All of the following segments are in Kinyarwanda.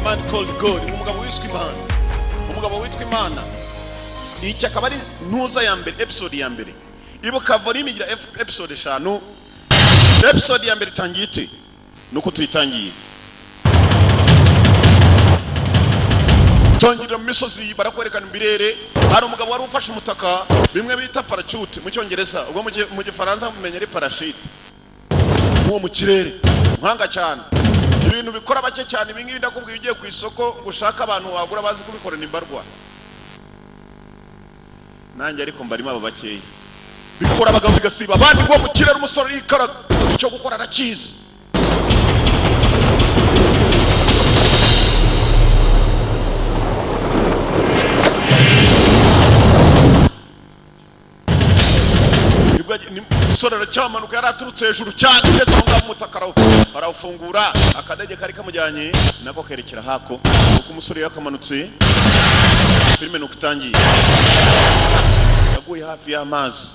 Man Called God, umugabo wiswe Imana, umugabo witwa Imana. Iki akaba ari ntuza ya mbere, episode ya mbere. Ibuka volume igira episode 5. Episode ya mbere itangiye ite? Nuko tuyitangiye, tangirira mu misozi, barakwerekana ibirere. Hari umugabo wari ufashe umutaka, bimwe bita parachute mu Cyongereza, ubwo mu Gifaransa mumenya ari parachute. Nk'uwo mu kirere, mpanga cyane, ibintu bikora bake cyane. Ibi ngibi ndakubwiye, ugiye ku isoko ngo ushake abantu wagura bazi kubikorana imbarwa, nanjye ariko mbarimo abo bakeya bikora abagabo bigasiba abandi. Ngo mu kirere umusore yikaraga, icyo gukora arakizi. Nibwo umusore aracyamanuka, yari aturutse hejuru cyane, ugeze aho ngaho umutaka arawufungura, akadege kari kamujyanye nako kerekera hako. Uko umusore yakamanutse, filime nuko itangiye. Yaguye hafi y'amazi.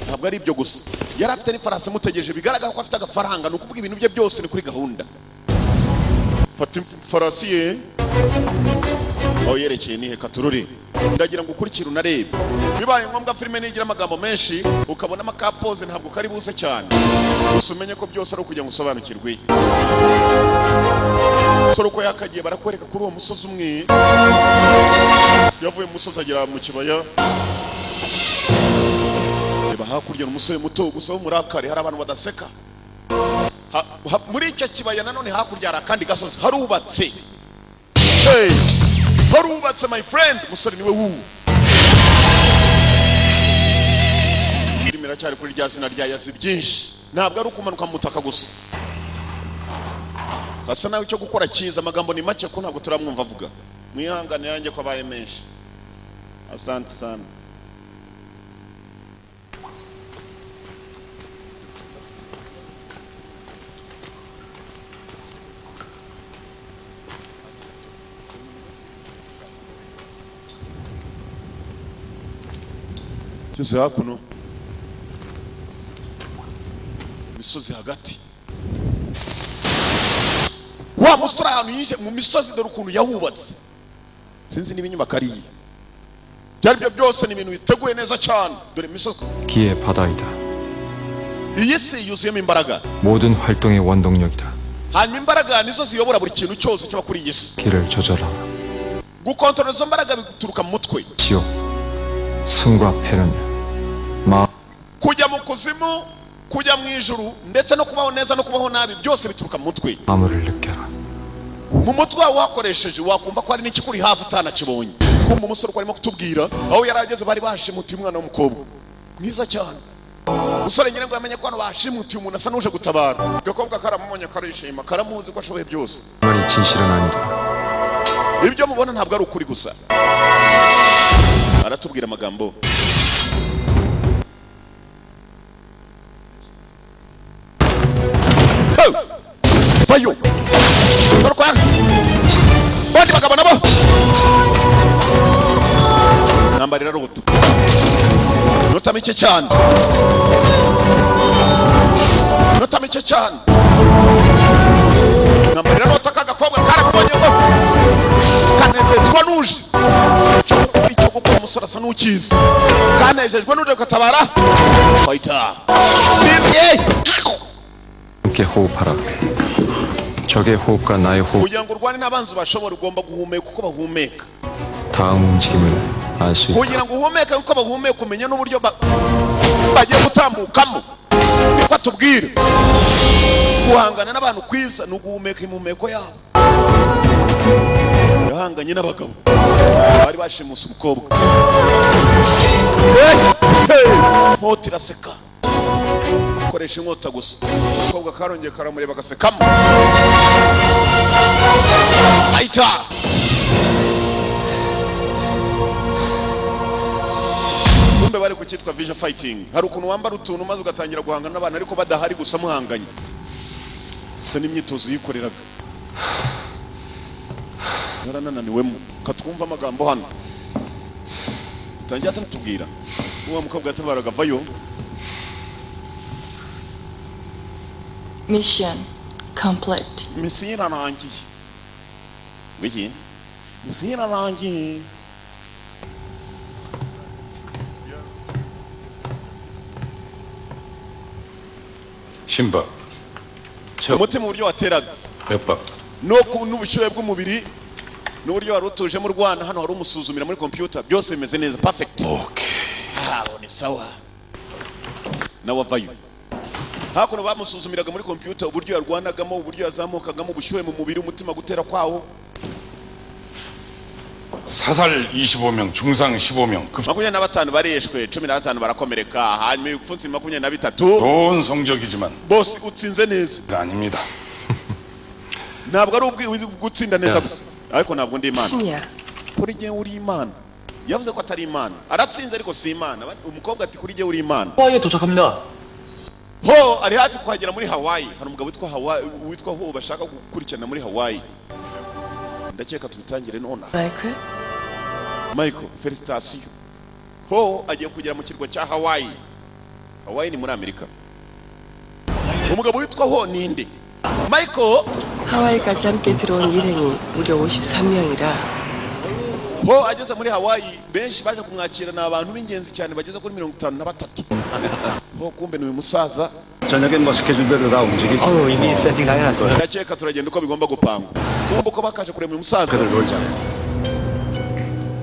Ntabwo ari ibyo gusa, yari afite n'ifarasi imutegereje, bigaragara ko afite agafaranga, ni ukuvuga ibintu bye byose ni kuri gahunda. Fata ifarasi ye, aho yerekeye ni heka tururi. Ndagira ngo ukurikire unarebe. Bibaye ngombwa filime nigira amagambo menshi ukabonamo ka pause, ntabwo kari buze cyane, gusa umenye ko byose ari ukugira ngo usobanukirwe. Sore uko yakagiye, barakwereka kuri uwo musozi umwe yavuye mu musozi agera mu kibaya. Reba hakurya, ni umusore muto gusa w'umurakare, hari abantu badaseka. Muri icyo kibaya nanone hakurya hari akandi gasozi harubatse. Hey! Harubatse my friend, umusore niwe wuwo. Filime iracyari kuri rya zina rya Yazi byinshi, ntabwo ari ukumanuka mu butaka gusa. Asa nawe icyo gukora cyiza, amagambo ni make ko ntabwo turamwumva avuga. Mwihangane yanjye ko abaye menshi. Asante sana. Tugeze hakuno, imisozi hagati, wa musore ahantu yije mu misozi, dore ukuntu yahubatse. Sinzi niba inyubako ari iye, ibyo ari byo byose ni ibintu biteguye neza cyane. Dore imisozi. 기의 바다이다. Iyi si yuzuyemo imbaraga. 모든 활동의 원동력이다. Hanyuma imbaraga nizo ziyobora buri kintu cyose kiba kuri iyi si. 기를 조절하라. Gukontorora izo mbaraga bituruka mu mutwe. 지옥, 승과 패는 마 Kujya mu kuzimu, kujya mu ijuru, ndetse no kubaho neza no kubaho nabi, byose bituruka mu mutwe. 마음을 느껴라. Mu mutwe wawe wakoresheje wakumva ko hari n'ikikuri hafi utanakibonye. Kumva umusore uko arimo kutubwira aho yari ageze, bari bashimutiye umwana w'umukobwa mwiza cyane. Umusore ngira ngo yamenye ko hano bashimutiye umuntu, asa n'uje gutabara. Agakobwa karamubonye karishima, karamuzi ko ashoboye byose. 만이 진실은 아니다. Ibyo mubona ntabwo ari ukuri gusa. Aratubwira amagambo. Hey! Bayo! Torokwa! Bandi bagabo nabo! Intambara irarota. Inota mike cyane. Inota mike cyane. Intambara irarota, ka gakobwa karamubonye ngo kanezezwa n'uje. Icyo gukora, icyo gukora, umusore asa n'ukizi. Kanejejwe n'uje gutabara. Fighter. Hey! 함께 호흡하라. 적의 호흡과 나의 호흡 Kugira ngo urwane n'abanzi bashobora, ugomba guhumeka uko bahumeka. 다음 움직임을 알 수 있다. Kugira ngo uhumeke uko bahumeka, umenye n'uburyo bagiye gutambukamo. Niko atubwira. Guhangana n'abantu kwiza ni uguhumeka impumeko yabo. Yahanganye n'abagabo bari bashimuse umukobwa. Hey! Hey! Inkota iraseka, koresha inkota gusa. Umukobwa karongeye karamureba agasekamo. Fighter! Kumbe bari ku cyitwa visual fighting. Hari ukuntu wambara utuntu maze ugatangira guhangana n'abantu ariko badahari, gusa muhanganye. Gusa n'imyitozo yikoreraga yaranananiwemo. Katwumva amagambo hano tangiye atatubwira. Uwo mukobwa yatabaraga avayo. Mission complete. Misiyo irarangiye. Wiki musirarangiye. 심박 Umutima uburyo wateraga 몇 박? No n'ubushyuhe bw'umubiri n'uburyo wari utuje mu Rwanda. Hano hari umusuzumira muri computer, byose bimeze neza, perfect. 오케이. Aho ni sawa. Nawe avayo. Hakuno bamusuzumiraga muri computer uburyo yarwanagamo, uburyo yazamukagamo, ubushyuhe mu mubiri, umutima gutera kwawo. 사살 25명, 중상 15명. 급 25 barishwe, 15 barakomereka, hanyuma ibipfunsi 23. 좋은 성적이지만 Bose utsinze neza. 아닙니다. Ntabwo ari gutsinda neza gusa, ariko ntabwo ndi Imana. 신이야. Kuri jye uri Imana. Yavuze ko atari Imana, aratsinze ariko si Imana. Umukobwa ati kuri jye uri Imana. 하와이에 도착합니다. Ho ari hafi kuhagera muri Hawaii. Hari umugabo witwa Hawaii, witwa Ho, bashaka gukurikirana muri Hawaii. Ndakeka tubitangire nonaha. 마이클? Michael, félicitations. Ho agiye kugera mu kirwa cya Hawaii. Hawaii ni muri Amerika. Umugabo witwa Ho ninde? Michael. 하와이까지 함께 들어온 일행이 무려 53명이라 Ho ageze muri Hawaii, benshi baje kumwakira ni abantu b'ingenzi cyane bageze kuri 53. Ho kumbe ni uyu musaza. 저녁엔 뭐 스케줄대로 다 움직이지. 아우 이미 세팅 다 해놨어요. Ndakeka turagenda uko bigomba gupangwa. Kumbe uko bakaje kureba uyu musaza. 그들 놀자.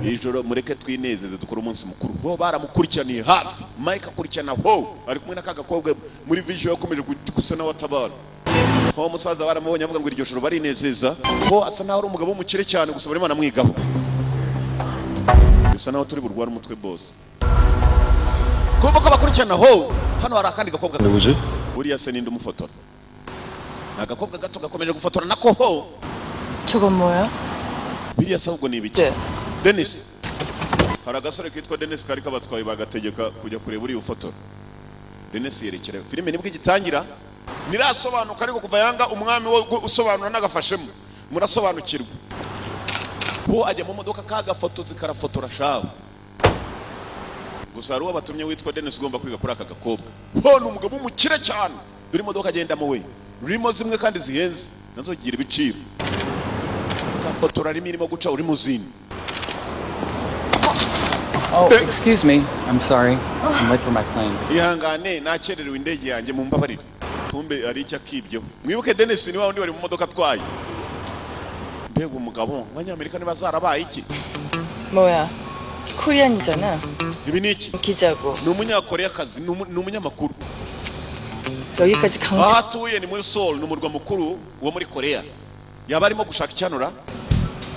Ijoro mureke twinezeze, dukore umunsi mukuru. Ho baramukurikiraniye hafi. Mike akurikirana Ho ari kumwe n'aka gakobwa muri vision, yakomeje gusa n'abatabara. Ho umusaza baramubonye avuga ngo iryo joro barinezeza. Ho asa naho ari umugabo w'umukire cyane, gusa barimo baramwigaho. Bisa naho turi burwara umutwe bose. Kumva ko bakurikirana Ho. Hano hari akandi gakobwa. 누구지? Buriya se ninde umufotora? Ni agakobwa gato gakomeje gufotora nako Ho. 저건 뭐야? Biriya se ahubwo ni ibiki? 네. Dennis. Hari agasore kitwa Dennis kari kabatwaye, bagategeka kujya kureba uriya ufotora. Dennis yerekera. Filime nibwo igitangira ntirasobanuka, ariko kuva yanga umwami wo usobanura n'agafashemo murasobanukirwa. Ho ajya mu modoka, kagafotozi karafotora shawe. Gusa hari uwo batumye witwa Dennis ugomba kwiga kuri aka gakobwa. Ho ni umugabo w'umukire cyane. Dore imodoka agendamo we, rurimo zimwe kandi zihenze nazo zigira ibiciro. Gafotora rimwe irimo guca uri mu zindi. Oh, excuse me. I'm sorry. I'm late for my plane. Ihangane, nakererewe indege yanjye, mumbabarire. Kumbe hari icyo akibyeho. Mwibuke Dennis ni wa wundi wari mu modoka atwaye. Mbega umugabo, abanyamerika niba zarabaye iki? 뭐야? 코리안이잖아. Ibi ni iki? 기자고 Ni umunyakoreyakazi, ni umunyamakuru. 여기까지 강 Aho atuye ni muri Seoul, ni umurwa mukuru wo muri Korea. Yaba arimo gushaka icyanura.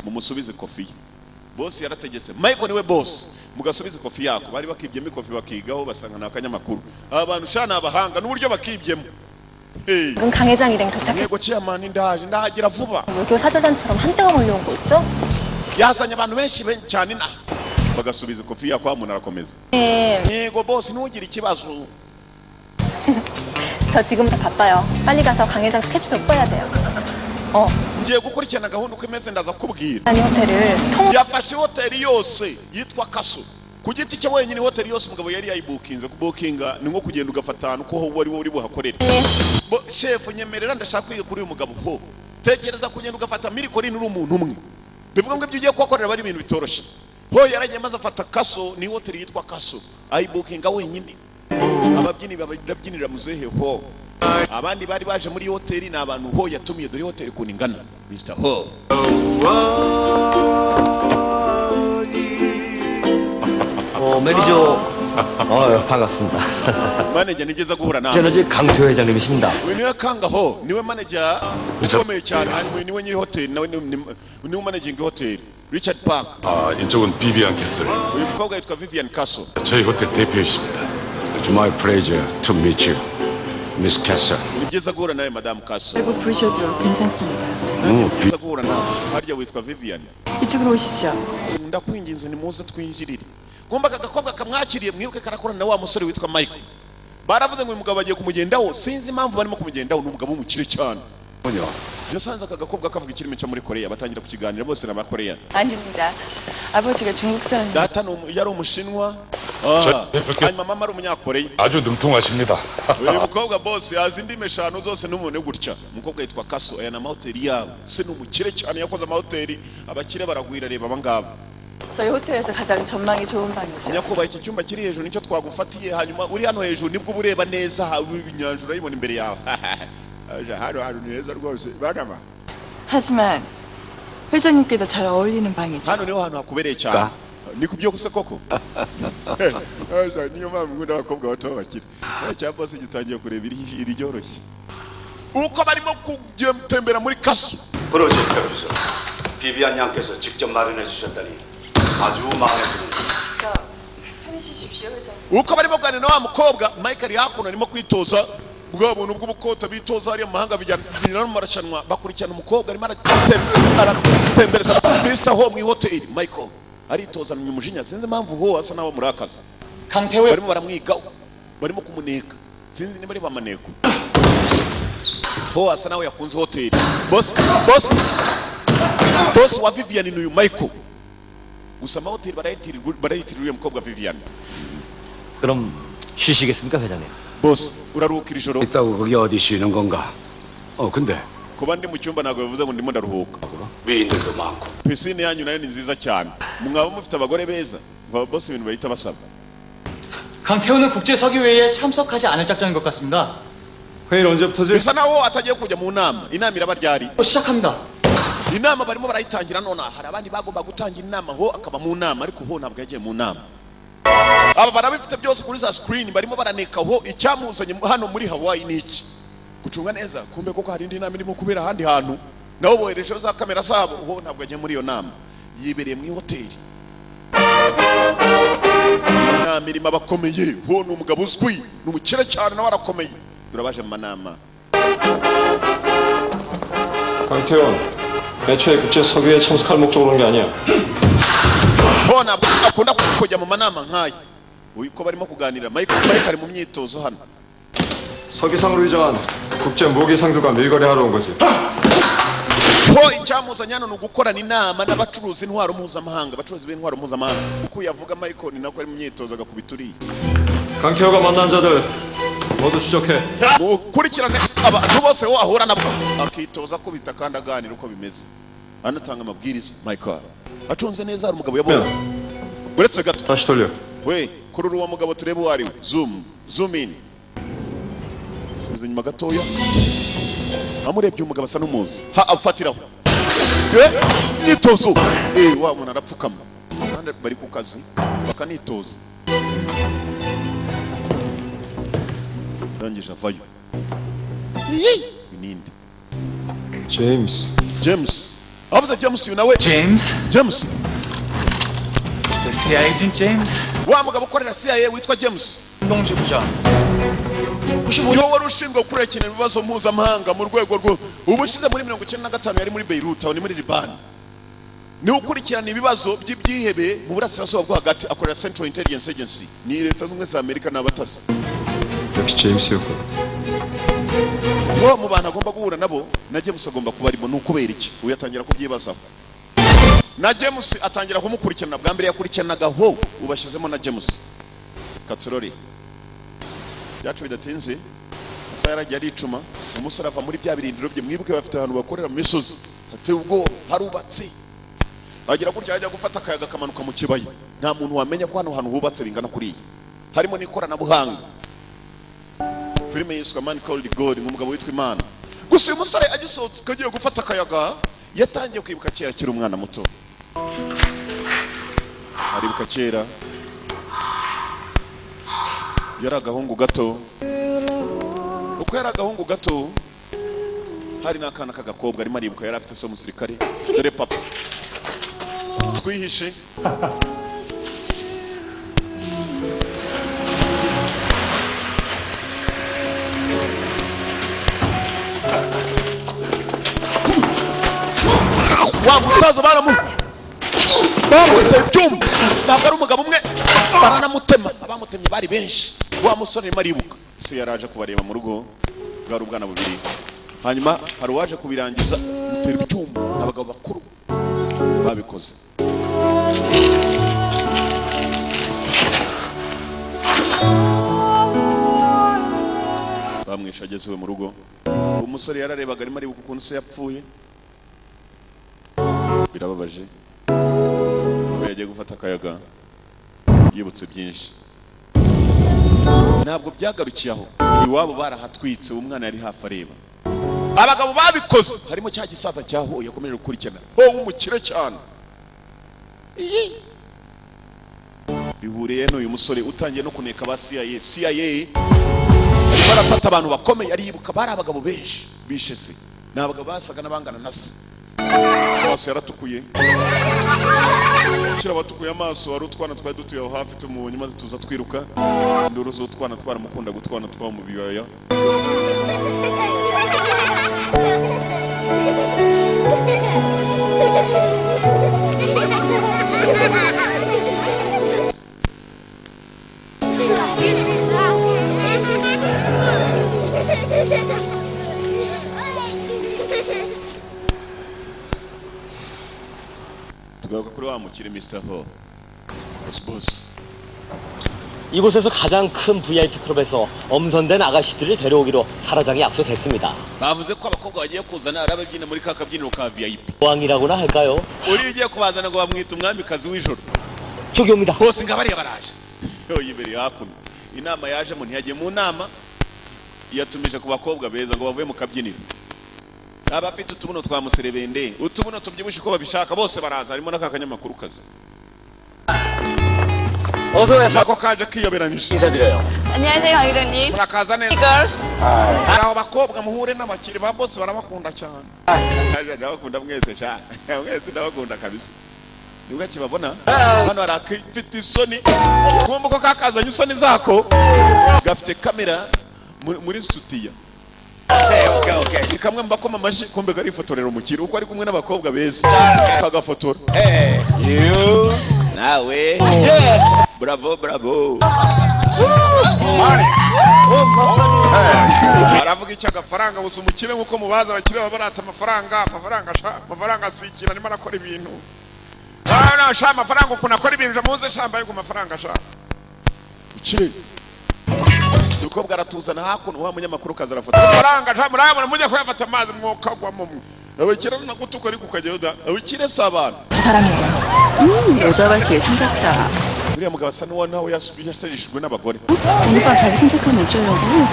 Mumusubize ikofi ye. Boss yarategetse. Michael niwe boss. Mugasubize ikofi yako. Bari bakibyemo ikofi, bakigaho, basanga ni akanyamakuru. Aba bantu sha ni abahanga n'uburyo bakibyemo. Hey. 지금 강 회장 일행 도착했 Yego chairman, ndaje, ndahagera vuba. 외교 사절단처럼 한때가 몰려온 거 있죠? Yazanye abantu benshi cyane na bagasubiza ikofi yako, umuntu arakomeza. 네. Yego boss, ntugire ikibazo. 저 지금부터 바빠요. 빨리 가서 강 회장 스케줄표 뽑아야 돼요. 어, Ngiye gukurikirana gahunda uko imeze, ndaza kubwira. 아니 호텔을 통 Yafashe hoteli yose yitwa Kaso ku giti cye wenyine. Hoteli yose umugabo yari yayibukinze. Kubukinga ni nko kugenda ugafata ahantu ko wari uri buhakorere. Bo shefu, nyemerera, ndashaka kwiga kuri uyu mugabo. Ho tekereza kugenda ugafata milikorini uri umuntu umwe, bivuga ngo ibyo ugiye kuhakorera aba ari ibintu bitoroshye. Ho yaragiye maze afata Kaso, ni hoteli yitwa Kaso, ayibukinga wenyine. Ababyinnyi barabyinira muzehe Ho. Abandi bari baje muri hoteli ni abantu Ho yatumiye. Dore hoteli ukuntu ingana, Mr Ho. 매니저. 반갑습니다. Manager, ni byiza guhura nawe. 제너지 강태호 회장님이십니다. Uyu niwe Kanga Ho, niwe manager Richard. ukomeye cyane. Hanyuma uyu niwe nyiri hoteli, nawe niwe managing hoteli, Richard Park. 아, 이쪽은 비비안 캐슬. Uyu mukobwa yitwa Vivian Castle. 저희 호텔 대표이십니다. It's my pleasure to meet you, Miss Castle. Ni byiza guhura nawe, Madamu Castle. 알고 부르셔도 괜찮습니다. Nanjye ni byiza guhura nawe. Harya witwa Vivian? 이쪽으로 오시죠. Ndakwinginze, nimuze twinjirire. Kumba aka gakobwa kamwakiriye, mwibuke karakorana na wa musore witwa Michael. Baravuze ngo uyu mugabo bagiye kumugendaho, sinzi impamvu barimo kumugendaho. Ni umugabo w'umukire cyane. Yasanze aka gakobwa kavuga ikirimi cyo muri Korea, batangira kukiganira bose n'Abakoreya. 아닙니다. 아버지가 중국 사람. Data yari Umushinwa, hanyuma mama ari Umunyakoreya. 아주 능통하십니다. Uyu mukobwa boss yazi indimi eshanu zose n'umuntu gutya. Umukobwa yitwa Kaso, aya ni amahoteli yabo. Se ni umukire cyane, yakoze amahoteli, abakire baragwira. Reba abangaba. 저희 호텔에서 가장 전망이 좋은 방이죠. Nyakubahwa, iki cyumba kiri hejuru nicyo twagufatiye, hanyuma uri hano hejuru nibwo uba ureba neza, inyanja urayibona imbere yawe. Aje hano hantu ni heza rwose banama. 하지만 회장님께도 잘 어울리는 방이죠. Hano niho hantu hakubereye cyane. Ni ku byo gusa koko. Aje, niyo mpamvu nkunda abakobwa bato b'abakire. Cya boss gitangiye kureba iryoroshye uko barimo gutembera muri kaso. 프로젝트 비서 비비안 양께서 직접 마련해 주셨다니 아주 마음에 듭니다. 저 편히 쉬십시오, 회장님. Uko barimo kuganira na wa mukobwa, Mike ari hakuno arimo kwitoza bwa buntu bw'ubukota bitoza hariya mu mahanga, bijyana no mu marushanwa. Bakurikirana umukobwa arimo aratembereza Mr. Ho mu ihoteli. Michael aritozanya umujinya, sinzi impamvu ho asa nawe murakaza. 강태호의 Barimo baramwigaho, barimo kumuneka, sinzi niba ari bamaneko. Ho asa nawe yakunze hoteli. Boss, boss, boss wa Vivian ni uyu Michael. Gusa amahoteli barayitirira uriya mukobwa Vivian. 그럼 쉬시겠습니까, 회장님? Boss, uraruhuka iri joro? 있다고 그게 어디 쉬는 건가? 근데 Kuba ndi mu cyumba ntabwo bivuze ngo ndimo ndaruhuka. 미인들도 많고 Pisine yanyu nayo ni nziza cyane, mwaba mufite abagore beza. Baba bose ibintu bahita basaba. 강태호는 국제서기회의에 참석하지 않을 작정인 것 같습니다. 회의는 언제부터지? Bisa naho atagiye kujya mu nama. Inama iraba ryari? 시작합니다. Inama barimo barayitangira nonaha. Hari abandi bagomba gutangira inama, ho akaba mu nama, ariko ho ntabwo yagiye mu nama. Aba barabifite byose kuri za screen, barimo baraneka ho icyamuzanye hano muri Hawaii ni iki, gucunga neza. Kumbe koko hari indi nama irimo kubera ahandi hantu, nabo boherejeho za kamera zabo. Ho ntabwo yagiye muri iyo nama, yibereye mu ihoteli. Inama irimo abakomeye. Ho ni umugabo uzwi, ni umukire cyane, nawe arakomeye. Turabaje mu manama. 강태원, 애초에 국제 서기회에 참석할 목적으로 온 게 아니야. Ho ntabwo akunda kujya mu manama nk'aya. Uyu ko barimo kuganira, Mike ari mu myitozo hano. 서기상으로 위장한 국제 무기상들과 밀거래 하러 온 거지. Ho icyamuzanye hano ni ugukorana inama n'abacuruza intwaro mpuzamahanga, abacuruzi b'intwaro mpuzamahanga. Uko yavuga Michael ni nako ari mu myitozo agakubita uriya. 강태호가 만난 자들 모두 추적해. Mukurikirane abantu bose wo ahura nabo. Akitoza akubita kandi aganira uko bimeze, anatanga amabwiriza. Michael acunze neza, hari umugabo yabonye uretse gato. 다시 돌려. We kurura uwo mugabo turebe uwo ari we. Zoom, zoom in, subiza inyuma gatoya. Amurebye umugabo asa n'umuzi, ha afatiraho. Myitozo, wa muntu arapfukama kandi bari ku kazi bakanitoza. Arangije avayo. Ninde? 제임스. James. Avuze James, uyu nawe. James? James. The CIA agent James? Wa mugabo ukorera CIA witwa James. 행동지부장. Niwe wari ushinzwe gukurikirana ibibazo mpuzamahanga mu rwego rwo ubushize muri 95 yari muri Beirut, aho ni muri Liban. Niwe ukurikirana ibibazo by'ibyihebe mu burasirazuba bwo hagati, akorera Central Intelligence Agency, ni Leta Zunze Ubumwe za Amerika n'abatasi. 역시 제임스였군. Bo mu bantu agomba guhura nabo na James agomba kuba arimo. Ni ukubera iki? Uyu atangira kubyibazaho, na James atangira kumukurikirana. Bwa mbere yakurikiranaga ho, ubashyizemo na James Katurori byacu. Bidatinze amasaha yaragiye aricuma, umusore ava muri bya birindiro bye. Mwibuke bafite ahantu bakorera mu misozi hateye ubwoba, harubatse. Agira gutya ajya gufata akayaga, akamanuka mu kibaya. Nta muntu wamenya ko hano hantu hubatse bingana kuriya, harimo n'ikoranabuhanga. Filime yiswe Man Called God, nk'umugabo witwa Imana. Gusa uyu musore agisohotse agiye gufata akayaga, yatangiye kwibuka kera akiri umwana muto. Aribuka kera yari agahungu gato. Uko yari agahungu gato, hari n'akana k'agakobwa. Arimo aribuka yari afite se umusirikare. Dore papa, twihishe. Wa musaza bamuteye ibyuma, ntabwo ari umugabo umwe, baranamutema, abamutemye bari benshi. Wa musore arimo aribuka se yaraje kubareba mu rugo, bwari ubwana bubiri. Hanyuma hari uwaje kubirangiza mutera ibyuma, abagabo bakuru babikoze. Bamwishe ageze iwe mu rugo. Umusore yararebaga arimo aribuka ukuntu se yapfuye, birababaje. Aho yagiye gufata akayaga yibutse byinshi. Ntabwo byagarukiye aho, iwabo barahatwitse, umwana yari hafi areba. Abagabo babikoze harimo cya gisaza cyaho yakomeje gukurikirana ho w'umukire cyane. Iyi bihuriye n'uyu musore utangiye no kuneka ba CIA. CIA arimo arafata abantu bakomeye, aribuka bari abagabo benshi bishe se, ni abagabo basaga n'abangana na se. Amaso yaratukuye, kira batukuye amaso. Hari utwana twari dutuye aho hafi tumubonye maze tuza twiruka. Induru z'utwana twaramukunda gutwana twa mu bibaya. Tugaruka kuri wa mukire Mr. Ho. Boss boss. 이곳에서 가장 큰 VIP 클럽에서 엄선된 아가씨들을 데려오기로 사라장이 약속했습니다. Bavuze ko abakobwa bagiye kuzana ari ababyina muri ka kabyiniro ka VIP. 왕이라고나 할까요? Uriya ugiye kubazana ngo bamwita umwamikazi w'ijoro. 저기 옵니다. Bose nga bariya baraje. Yo yibereye hakuno. Inama yajemo ntiyagiye mu nama, yatumije ku bakobwa beza ngo bavuye mu kabyiniro. Abafite utubuno twa muserebende, utubuno tubyibushye uko babishaka, bose baraza, harimo n'aka kanyamakuru kazi. 어서 와서 Nako kaje kiyoberanije. 인사드려요. 안녕하세요, 강 회장님. Murakaza neza. Girls. Hari abo bakobwa muhure n'abakiri ba bose barabakunda cyane. Ndabakunda mwese sha. Mwese ndabakunda kabisa. Nibwo akibabona hano hari akifite isoni, kumva ko kakazanye isoni zako, gafite kamera muri sutiya. Ni kamwe mu bakoma amashyi, kumbe karifotorera umukiri uko ari kumwe n'abakobwa beza, kagafotora. Nawe bravo bravo. Aravuga icyo agafaranga gusa umukire nkuko mubaza abakire baba barata amafaranga, amafaranga sha, amafaranga asikira arimo arakora ibintu. Ah sha, amafaranga ukuntu akora ibintu muze sha, mbaye ku mafaranga sha. Ukire. Umukobwa aratuzana hakuno, wa munyamakuru kaza arafata amafaranga sha, murabona mujye kuyafata amazi mwokagwamo mwe. Abakire nagutuka ariko ukajyayo da. Abakire si abantu. 사람이에요. 여자 밝기에 생겼다. Uriya mugabo asa n'uwo nawe yasajishijwe n'abagore. 오늘 밤 자기 선택하면 어쩌려고?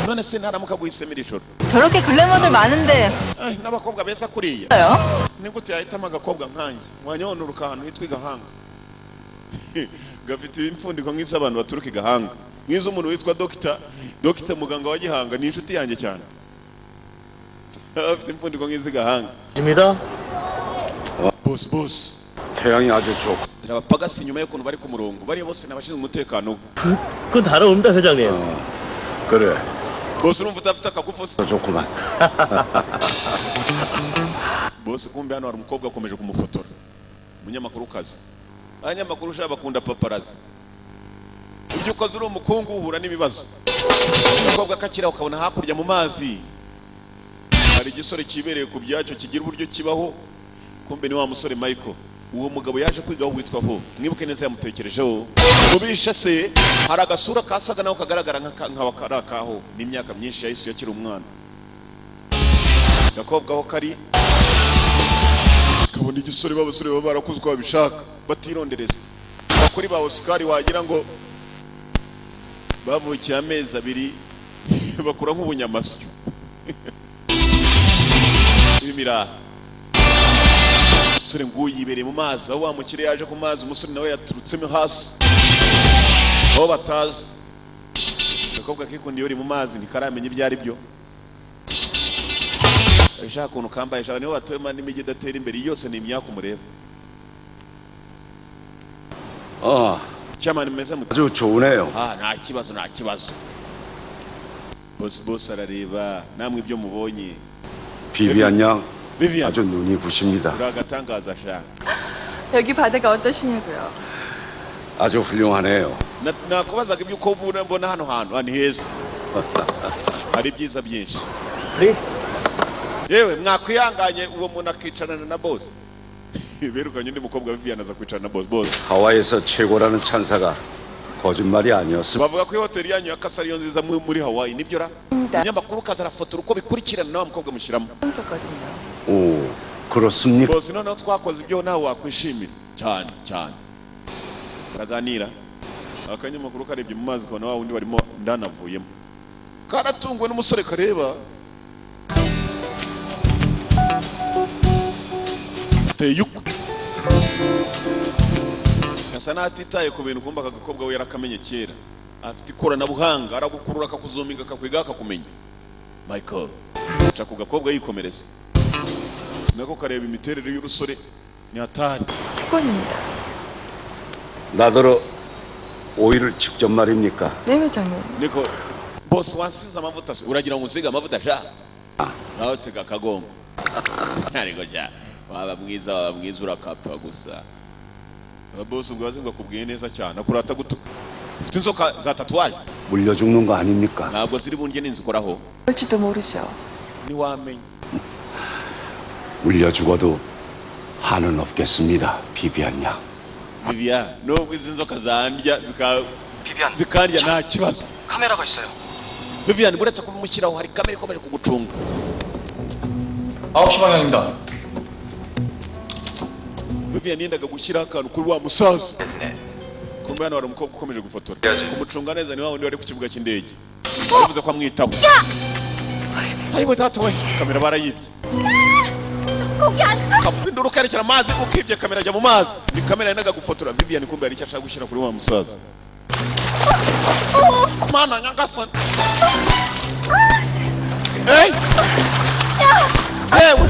None se ntaramuka guhisemo iri joro? 저렇게 글래머들 많은데 Ai, n'abakobwa beza kuriya. 요? Ni gute yahitamo agakobwa nkanjye? Wanyonuruka ahantu hitwa i Gahanga. Gafite impfundiko nk'iz'abantu baturuka i Gahanga. Nk'iz'umuntu witwa Dogita, Dogita muganga wa Gihanga, ni inshuti yanjye cyane. Afite impfundiko nk'iz'i Gahanga. 입니다. Boss boss. 태양이 아주 좋고 Abapagasi nyuma y'ukuntu bari ku murongo, bariya bose ni abashinzwe umutekano. 그건 다름없습니다, 회장님. 그래 Bose urumva udafite akagufu se? 좋구만. Bose kumbe hano hari umukobwa akomeje kumufotora. Umunyamakuru kazi. Abanyamakuru ushaka bakunda paparazzi. Ibyo ukoze uri umukungu uhura n'ibibazo. Umukobwa akakira ukabona hakurya mu mazi. Hari igisore kibereye ku byacyo kigira uburyo kibaho. Kumbe ni wa musore Michael. Uwo mugabo yaje kwigaho witwa Ho. Mwibuke neza yamutekerejeho. Mubishe se hari agasura kasaga naho kagaragara nka karakaho n'imyaka myinshi yahise yakiri umwana. Gakobwa aho kari kabona igisore b'abasore baba barakuze uko babishaka batirondereza. Bakuri ba Oscar wagira ngo bavukiye amezi abiri bakura nk'ubunyamasyo. Ibimiraha. Umusore nguyu yibereye mu mazi, aho wa mukire yaje ku mazi, umusore nawe yaturutsemo hasi aho batazi. Agakobwa kikundiye uri mu mazi ntikaramenya ibyo ari byo. Ashaka ukuntu kambaye, ashaka niho batuyemo n'imijyi idatera imbere yose ni imyaka umureba. Chairman meze mute? 아주 좋으네요. Ah, nta kibazo, nta kibazo. Boss boss arareba namwe ibyo mubonye. 비비안 양 Vivian. 아주 눈이 부십니다. Uri agatangaza sha. 여기 바다가 어떠시냐고요? 아주 훌륭하네요. Nakubazaga ibyo uko mbona hano hantu ni heza. Hari ibyiza byinshi. Please. Yewe mwakwihanganye uwo muntu akicarana na boss. Birukanye undi mukobwa Vivian aza kwicarana na boss. Boss, 하와이에서 최고라는 찬사가 거짓말이 아니었습니다. bavuga ko hoteli yanyu ya Kasa ariyo nziza muri Hawaii, nibyo ra? Umunyamakuru kaza arafotora uko bikurikirana na wa mukobwa mushyiramo. 있었거든요. 오, 그렇습니까? Boss, noneho twakoze ibyo nawe wakwishimira cyane cyane. Baraganira, akanyamakuru karebye mu mazi kabona wa wundi barimo ndanavuyemo, karatunguwe n'umusore kareba teye uko gasa n'atitaye ku bintu. Kumva aka gakobwa we yarakamenye kera, afite ikoranabuhanga, aragukurura akakuzuminga akakwiga akakumenya. Michael aca ku gakobwa yikomereza, nako kareba imiterere y'urusore ni hatari. 특권입니다. 나더러 오일을 직접 말입니까? 네, 회장님. Niko boss, wansize amavuta se? Uragira ngo unsige amavuta sha? Nawe tega akagongo, ariko sha waba mwiza, waba mwiza urakapfa gusa. Boss ubwo wazi ngo akubwiye neza cyane, akurata gutuka. Ufite inzoka za tatouage. 물려 죽는 거 아닙니까? Ntabwo ziri bundye ninzikoraho. 그럴지도 모르죠. Ntiwamenya. 물려 죽어도 한은 없겠습니다. 비비안 양. Vivian, nubwo izi nzoka zandya 비비안, zikandya nta kibazo. 카메라가 있어요. Vivian, buretse kubimushyiraho hari kamera ikomeje kugucunga. 9시 방향입니다. Vivian yendaga gushyiraho akantu kuri wa musaza, kumbe hano hari umukobwa ukomeje gufotora kumucunga neza, ni wa wundi wari ku kibuga cy'indege yavuze ko amwitaho. Ariko data we, kamera barayibye. 거기 안 가! Kavuze induru kerekera amazi, ukibye kamera ajya mu mazi. Ni kamera yendaga gufotora Vivian, kumbe hari icyo ashaka gushyira kuri wa musaza. Mana nyagasani! Hey! Yewe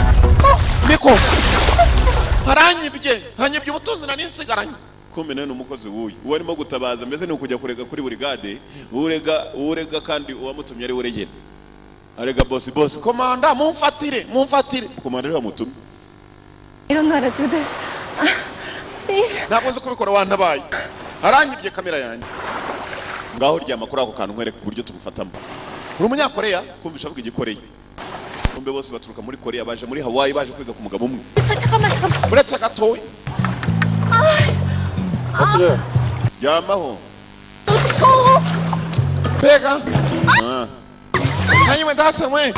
niko haranyibye, hanyibye ubutunzi nari nsigaranye. Kumbe nawe ni umukozi w'uyu uwo arimo gutabaza, mbese ni ukujya kurega kuri burigade, urega urega kandi uwamutumye ari we uregera. Arega boss, boss, komanda, mumfatire, mumfatire komanda, ariwe wamutumye. I don't know how to do this. Please. Ntabwo nzi kubikora, wantabaye, aranyibye kamera yanjye. Ngaho ryama kuri ako kantu nkwereke uburyo tumufatamo. Uri umunyakoreya? Kumvisha avuga igikoreya. Kumbe bose baturuka muri Koreya, baje muri Hawaii, baje kwiga ku mugabo umwe. 잠깐만, 잠깐만. Uretse gatoya. 아, Ryamaho. 어떡해. Mbega! Ah. Hanyuma data we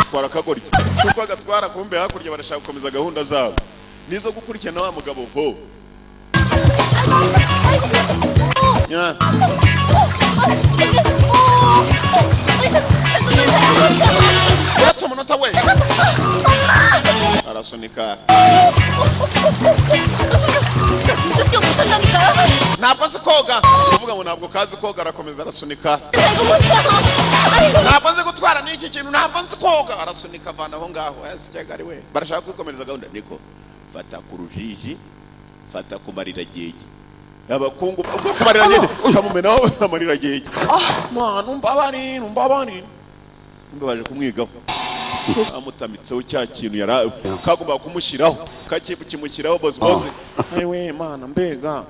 twara akagoryi kuko agatwara. Kumbe hakurya barashaka gukomeza gahunda zabo nizo gukurikirana wa mugabo ho. Ya. Uretse umunota we arasunika. 진짜 못한다니까요. Ntabwo azi koga, kuvuga ngo ntabwo kazi koga. Arakomeza arasunika. 이거 못해요. Ntabwo nzi gutwara n'iki kintu, ntabwo nzi koga. Arasunika avana aho ngaho yasigaye ari we. Barashaka kwikomereza gahunda. Niko fata ku rujiji, fata ku mariragege, abakungu ubwo ku mariragege kamumenaho amariragege. Mwana umbabarire, umbabarire. Ngo baje kumwigaho, amutamitseho cya kintu yara kagombaga kumushyiraho, kimushyiraho. Boss, boss, ewe mana, mbega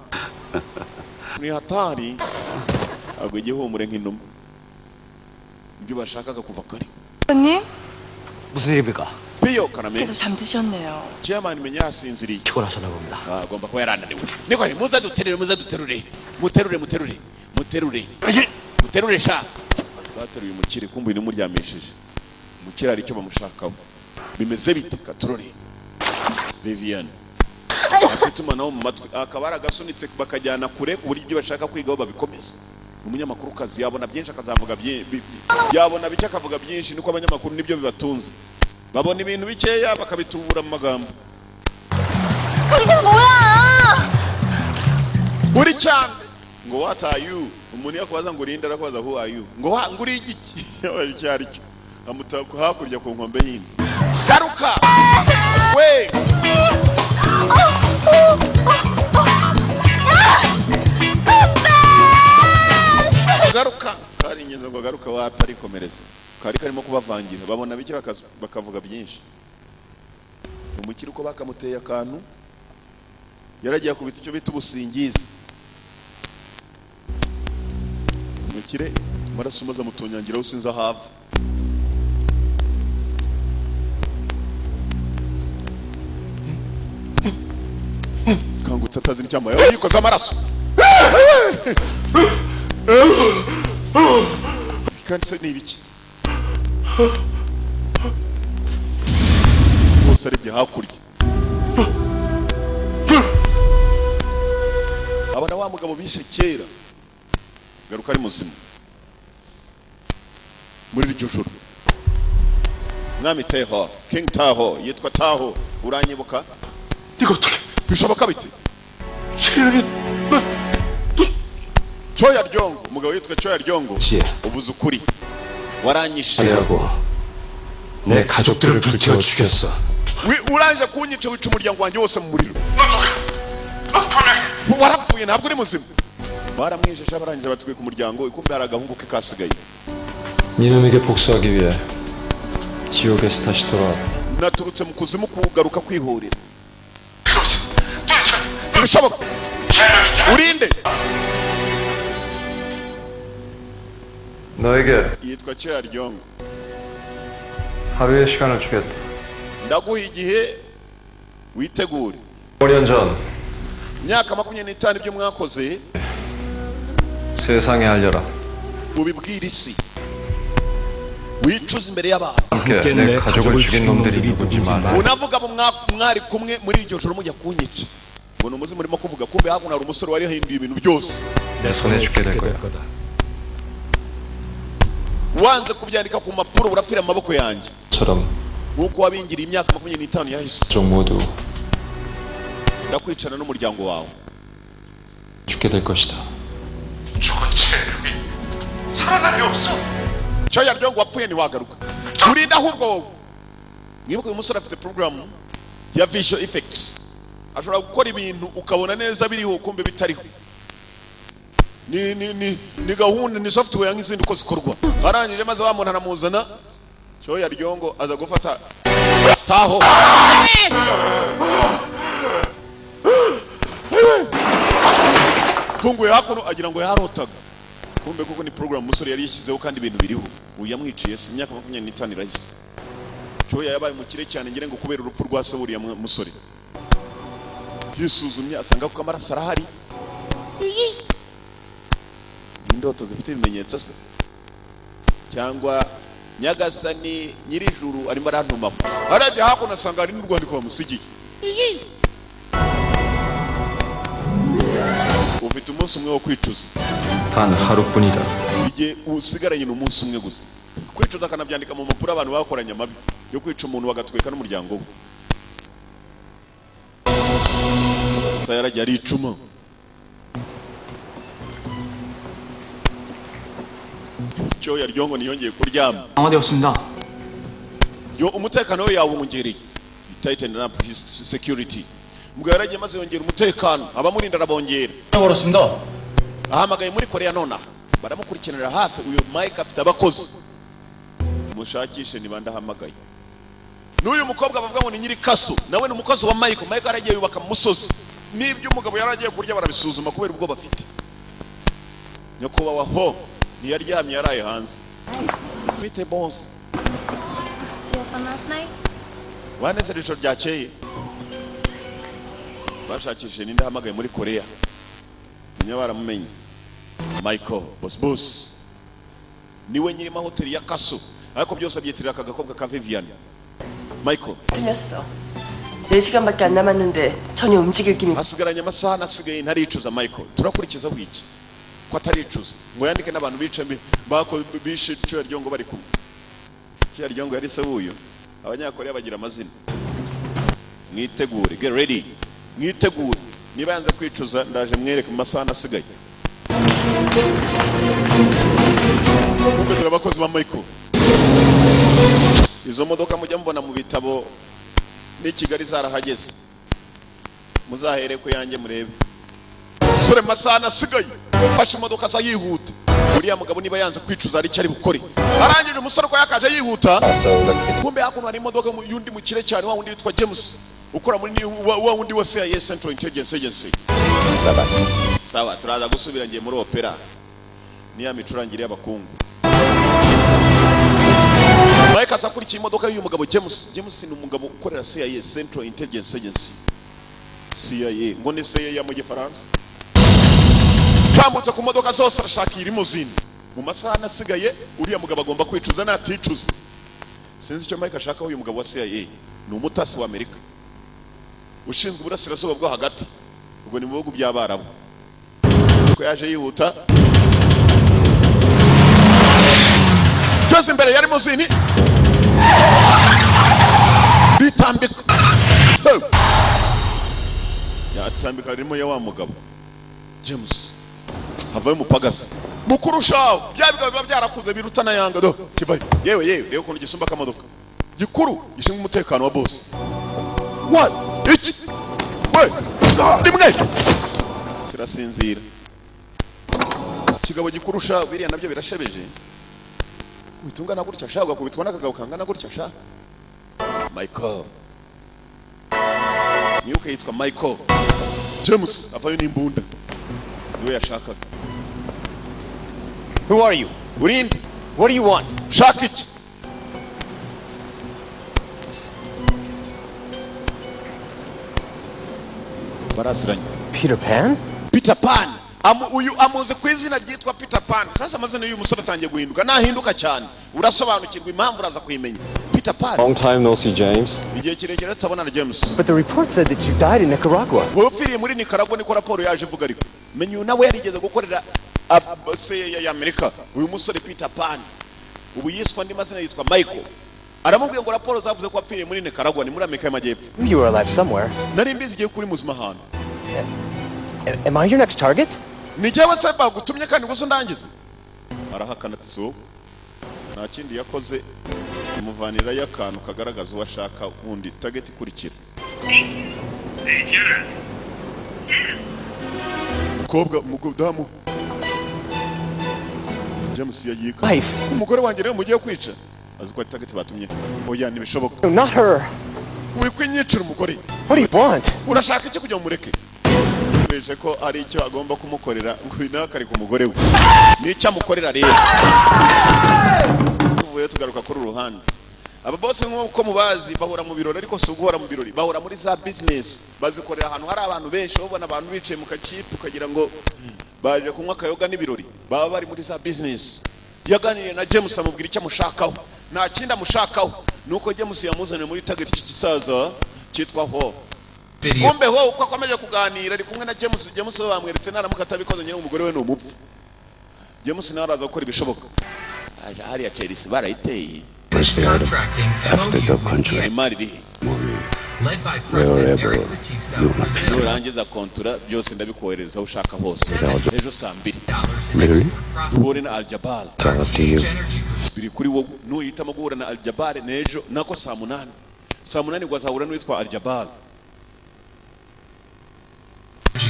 ni hatari! Agwa igihumure nk'inuma, ibyo bashakaga kuva kare. 님 무슨 일입니까? Piyo karame. 께서 잠드셨네요. Chairman menya yasinziriye. 피곤하셨나 봅니다. Ah, agomba kuba yarananiwe. Niko muze duterure, muze duterure, muterure, muterure, muterure, muterure sha. Bateruye umukire, kumbe nimuryamishije umukire hari icyo bamushakaho. Bimeze bite katurore? Vivian afite itumanaho mu matwi, akaba aragasunitse bakajyana kure ku buryo ibyo bashaka kwigaho babikomeza. Umunyamakuru kazi yabona byinshi akazavuga byinshi, yabona bike akavuga byinshi. Niko abanyamakuru nibyo bibatunze, babona ibintu bikeya bakabitubura mu magambo. 거기 좀 뭐야? Buri cyane ngo "What are you?" Umuntu yakubaza ngo urinde, arakubaza "Who are you?" Ngo wa ngo uri igiki, yabaye icyo ari cyo. Amutaka hakurya ku nkombe yindi. Garuka we! Garuka kari ingenzi ngo garuka wapi, arikomereza kari karimo kubavangira. Babona bike bakavuga byinshi. Umukire uko bakamuteye akantu, yaragiye akubita icyo bita ubusingizi. Umukire amaraso maze amutonyangiraho, sinzi aho ava. Arakangutse atazi n'icyambaye, yikoze amaraso. Kandi se ni ibiki? Bose arebye hakurya abona wa mugabo bishe kera garuka ari muzima. Muri iryo joro mwami Taeho, King Taeho, yitwa Taho, uranyibuka? Bishoboka bite? Choya Ryongo, umugabo yitwa Choya Ryongo, ubuze ukuri, waranyishe. 내 가족들을 불태워 죽였어. Uranje kunyica, wica umuryango wanjye wose mu muriro. Warapfuye, ntabwo uri muzima. Baramwijeje, barangije batwika umuryango. Ikumbe hari agahungu ke kasigaye. 니놈에게 복수하기 위해 지옥에서 다시 돌아왔다. Naturutse mu kuzimu kugaruka kwihorera. Ntibishoboka, urinde? 너에게 Yitwa Choya Ryongo. 하루의 시간을 주겠다. Ndaguha igihe witegure. 5년 전 Imyaka 25, ibyo mwakoze 세상에 알려라. ubibwire isi, wicuze imbere y'abantu. 함께 내 가족을 죽인 놈들이 누군지 말해. Unavuga abo mwari kumwe muri iryo joro mujya kunyica, ngo ni umuzimu urimo kuvuga. Kumbe hakuno hari umusore wari yahinduye ibintu byose. 내 손에 죽게 될 거야. Wanze kubyandika ku mpapuro, urapfira mu maboko yanjye, 처럼 nk'uko wabingiriye imyaka 25 yahise. 종 모두 Ndakwicana n'umuryango wawe. 죽게 될 것이다. 저건 체력이 살아날 리 없어. Cyo ngo wapfuye ntiwagaruka, urinda ahubwo wowe. Mwibuke, uyu musore afite porogaramu ya visual effects, ashobora gukora ibintu ukabona neza biriho, kumbe bitariho. Ni gahunda, ni software nk'izindi uko zikorwa. Arangije maze wa muntu aramuzana. Cyoya Ryongo aza gufata Taho. Tunguye hakuno agira ngo yarotaga, kumbe kuko ni program umusore yari yishyizeho kandi ibintu biriho. Uyu yamwiciye si imyaka 25 irahise. Cyoya yabaye umukire cyane, ngira ngo kubera urupfu rwa se buriya musore. Yisuzumye asanga ko amaraso arahari. Indoto zifite ibimenyetso se, cyangwa Nyagasani nyirijuru arimo arantumaho? Arebye hakuno asanga hari n'urwandiko bamusigiye. Ufite umunsi umwe wo kwicuza. 단 하루뿐이다. Igihe usigaranye ni umunsi umwe gusa kwicuza, akanabyandika mu mpapuro abantu bakoranye amabi yo kwica umuntu bagatwika n'umuryango we. Gusa yaragiye aricuma. Cyoya Ryongo ntiyongeye kuryama. 강화되었습니다. Yo umutekano we yawongereye, tighten up his security. Ubwo yaragiye maze yongera umutekano, abamurinda arabongera. 걸었습니다. Ahamagaye muri Korea nonaha, baramukurikiranira hafi. Uyu Mike afite abakozi, mushakishe niba ndahamagaye n'uyu mukobwa bavuga ngo ni nyiri kaso, nawe ni umukozi wa Michael. Michael yaragiye yubaka mu musozi, n'ibyo umugabo yaragiye kurya barabisuzuma kubera ubwo bafite. Nyakubahwa ho ntiyaryamye, yaraye hanze. Bite boss? Did you have fun last night? Wanezere ijoro ryakeye? Bashakishije ninde ahamagaye muri Korea, menya baramumenye. Michael boss, boss niwe nyiri mahoteli ya Kaso, ariko byose abyitirira aka gakobwa ka Vivian. Michael. 틀렸어. 4시간밖에 안 남았는데 전혀 움직일 김이 Hasigaranye amasaha nasigaye ntaricuza. Michael, turakurikiza wiki ko ataricuza ngo yandike n'abantu bice bako bishe Cyo Ryongo bari kumwe. Cyo Ryongo yari se w'uyu. Abanyakoreya bagira amazina. Mwitegure, get ready, mwitegure. Niba yanze kwicuza, ndaje mwereke mu masaha nasigaye. Kumbe dore abakozi ba Michael, izo modoka mujya mubona mu bitabo n'i Kigali zarahageze, muzahere ku yanjye murebe. Sore, mu masaha nasigaye fashe imodoka aza yihuta. Uriya mugabo niba yanze kwicuza, hari icyo ari bukore. Arangije umusore uko yakaje yihuta, kumbe hakuno hari imodoka y'undi mukire cyane, wa wundi witwa James ukora muri wa wundi wa CIA, Central Intelligence Agency. Sawa, turaza gusubira, ngiye muri opera niya micurangire y'abakungu. Mike aza akurikiye imodoka y'uyu mugabo James. James ni umugabo ukorera CIA, Central Intelligence Agency. CIA ngo ni CIA mu Gifaransa. Tambutse ku modoka zose arashaka iyi limousine. Mu masaha nasigaye uriya mugabo agomba kwicuza, naticuza sinzi icyo Mike ashaka. Uyu mugabo wa CIA ni umutasi wa Amerika ushinzwe uburasirazuba bwo hagati, ubwo ni mu bihugu by'Abarabu. Ko yaje yihuta byose imbere ya limousine bitambika. Hey! Yatambika ririmo ya wa mugabo James, havayo umupagasi mukuru shawo. Bya bigabo biba byarakuze biruta na yanga do kivayo. Yewe yewe, reba ukuntu gisumba akamodoka gikuru gishinzwe umutekano wa boss. What? Iki we rimwe kirasinzira. Ikigabo gikurusha biriya nabyo birashebeje kubitungana gutya sha, ugakubitwa n'akagabo kangana gutya sha. Michael, mwibuke yitwa Michael James. Avayo n'imbunda, niwe yashakaga. Who are you? Urinde? What do you want? Shaka iki? Baraziranye. Peter Pan? Peter Pan. Uyu amuzi ku izina ryitwa Peter Pan. Sasa amazina y'uyu musore atangiye guhinduka, nahinduka cyane urasobanukirwa impamvu, uraza kuyimenya. Peter Pan. Long time no see, James. Igihe kirekire tutabona na James. But the report said that you died in Nicaragua. Wowe upfiriye muri Nicaragua, niko raporo yaje ivuga. Ariko menya uyu nawe yarigeze gukorera CIA ya Amerika. Uyu musore Peter Pan ubu yiswa andi mazina, yitwa Michael. Aramubwiye ngo raporo zavuze ko apfiriye muri Nicaragua, ni muri Amerika y'Amajyepfo. You were alive somewhere. Nari mbizi igihe kuri muzima ahantu. Am I your next target? Ni jyewe se bagutumye kandi gusa undangize? Arahakana ati si wowe. Nta kindi yakoze, amuvanirayo akantu kagaragaza uwo ashaka wundi, target ikurikira. Umukobwa, umudamu James yayika. Wife. Umugore wanjye rero mugiye kwica, azi ko ari target batumye. Oya, ntibishoboka. No, not her. Uri kwinyicira umugore. What do you want? Urashaka iki kugira ngo umureke? Beje ko ari icyo agomba kumukorera, ngo uyu nawe akari ku mugore we nicyo amukorera. Rero tuvuye tugaruka kuri uru ruhande, aba bose nk'uko mubazi bahora mu birori, ariko si uguhora mu birori, bahora muri za business bazikorera ahantu hari abantu benshi. Babona abantu bicaye mu kakipe ukagira ngo baje kunywa akayoga n'ibirori, baba bari muri za business. Yaganiriye na James, amubwira icyo amushakaho. Nta kindi amushakaho, nuko James yamuzaniye muri target iki gisaza cyitwa Ho. Kumbe ho uko akomeje kuganira ari kumwe na James, James we bamweretse naramuka atabikoze nyine umugore we ni umupfu. James nawe araza gukora ibishoboka. Aje hariya, Chelsea barayiteye. After the country Imari irihe? wherever you want. Nurangiza kontura byose ndabikohereza aho ushaka hose. Ejo saa 2 Really? duhure na Aljabal. It's all up to you. Biri kuri wowe nuhitamo guhura na Aljabal n'ejo nako saa 8. Saa 8 ngo azahura n'uwitwa Aljabal.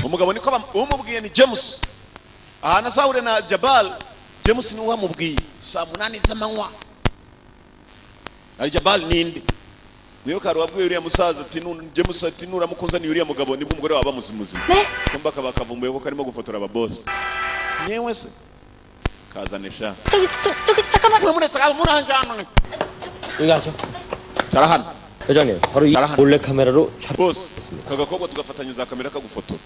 Umugabo niko umubwiye ni James, ahantu azahure na Aljabal. James niwe wamubwiye saa 8 z'amanywa. Aljabal ninde? Mwibuka hari uwabwiye uriya musaza ati James ati nuramukunzaniye uriya mugabo nibwo umugore waba muzimuzima. 네? Kumba akaba akavumbuye ko karimo gufotora ababosi. Nyewe se kazanisha. 저기 저, 저기 잠깐만. Muretse muranjana. 여기 가죠. Cara hano. 회장님, 바로 이 따라하는- 몰래 카메라로 Bose, aka gakobwa tugafatanya za kamera kagufotora.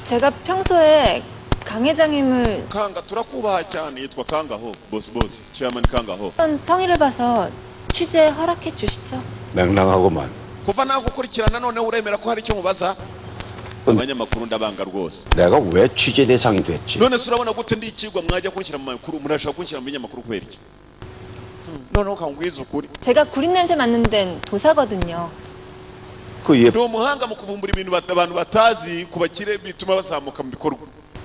제가 평소에 강 회장님을 Kanga, turakubaha cyane. Yitwa Kanga ho boss, boss chairman Kanga ho. 성의를 봐서 취재 허락해 주시죠. 맹랑하고만. Kuva nagukurikirana noneho uremera ko hari icyo mubaza? Abanyamakuru ndabanga rwose. 내가 왜 취재 대상이 됐지? None se urabona gute ndi ikigwa mwajya kunshyira mu makuru? Murashaka kunshyira mu binyamakuru kubera iki? Noneho kangwiza ukuri. 제가 구린 냄새 맡는 데는 도사거든요. 그 Ndi umuhanga mu kuvumbura ibintu abantu batazi ku bakire bituma bazamuka mu bikorwa.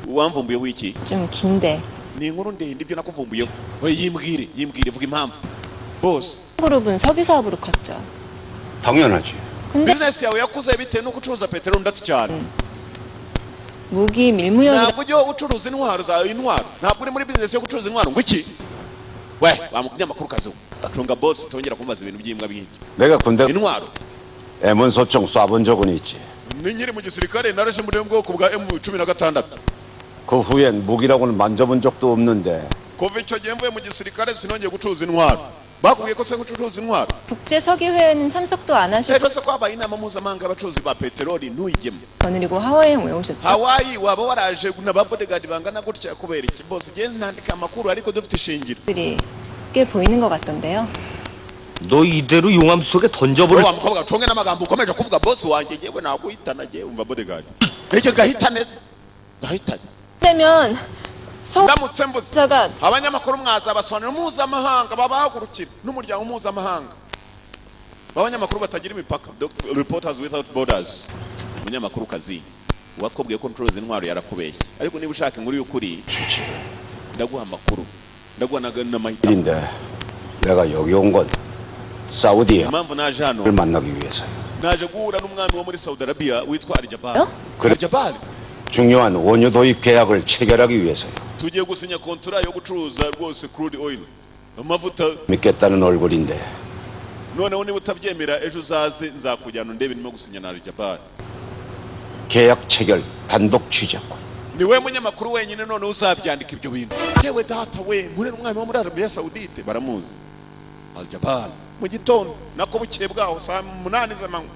Wamvumbuyeho iki? 좀 긴데. Ni inkuru ndende ibyo nakuvumbuyeho. We yimbwire, yimbwire, vuga impamvu bose. 그룹은 석유 사업으로 컸죠. 당연하지. 근데 Bizinesi yawe yakuze bitewe nuko ucuruza peteroli ndetse cyane. 무기 밀무역이라 Ntabwo ujya ucuruza intwaro zawe, intwaro, ntabwo uri muri bizinesi yo gucuruza intwaro. Ngo iki? We wa munyamakuru kazi we, cunga boss utongera kumubaza ibintu by'imbwa by'ibyo. 내가 군대 Intwaro. M1 소총 쏴본 적은 있지. Ni nkiri mu gisirikare naraje muri bwoko bwa M16. 그 후엔 무기라고는 만져본 적도 없는데 Kuva icyo gihe mvuye mu gisirikare sinongeye gucuruza intwaro. Bakubwiye ko se gucuruza intwaro? 국제서기회에는 참석도 안 하실 Ejo se ko habaye inama mpuzamahanga y'abacuruzi ba peteroli ntuyigemo? 거느리고 하와이에 왜 오셨죠? Hawaii waba waraje na ba bodyguard bangana gutya kubera iki? Bose genda nandika amakuru ariko dufite ishingiro. 들이 꽤 보이는 것 같던데요. 너 이대로 용암 속에 던져버릴 Wa mukobwa, conge n'amagambo ukomeje kuvuga boss wanjye, yewe naguhitana. Jyewe umva, bodyguard icyo gahitane se gahitane. 되면 Ndamutse mbuze 서사가 abanyamakuru mwazabasobanurira mpuzamahanga babahagurukira n'umuryango mpuzamahanga abanyamakuru batagira imipaka, Reporters Without Borders. Umunyamakuru kazi wakubwiye ko ncuruza intwaro yarakubeshye, ariko niba ushaka inkuru y'ukuri ndaguha amakuru, ndaguha n'amahitamo. 일인데 내가 여기 온 건 사우디를 Impamvu naje hano, 만나기 위해서요. naje guhura n'umwami wo muri Saudi Arabia witwa Aljabal. 어? 그래. Aljabal. 중요한 원유 도입 계약을 체결하기 위해서요. Tugiye gusinya kontra yo gucuruza rwose crude oil, amavuta. 믿겠다는 얼굴인데 Noneho niba utabyemera, ejo uzaze nzakujyana undebe ndimo gusinya na Aljabal. 계약 체결 단독 취재권. Ni we munyamakuru wenyine noneho uzabyandika ibyo bintu. Yewe data we, muri umwami wo muri Arabiya Saudite baramuzi, Aljabal. Mu gitondo, nako bukeye bwaho saa 8 z'amanywa.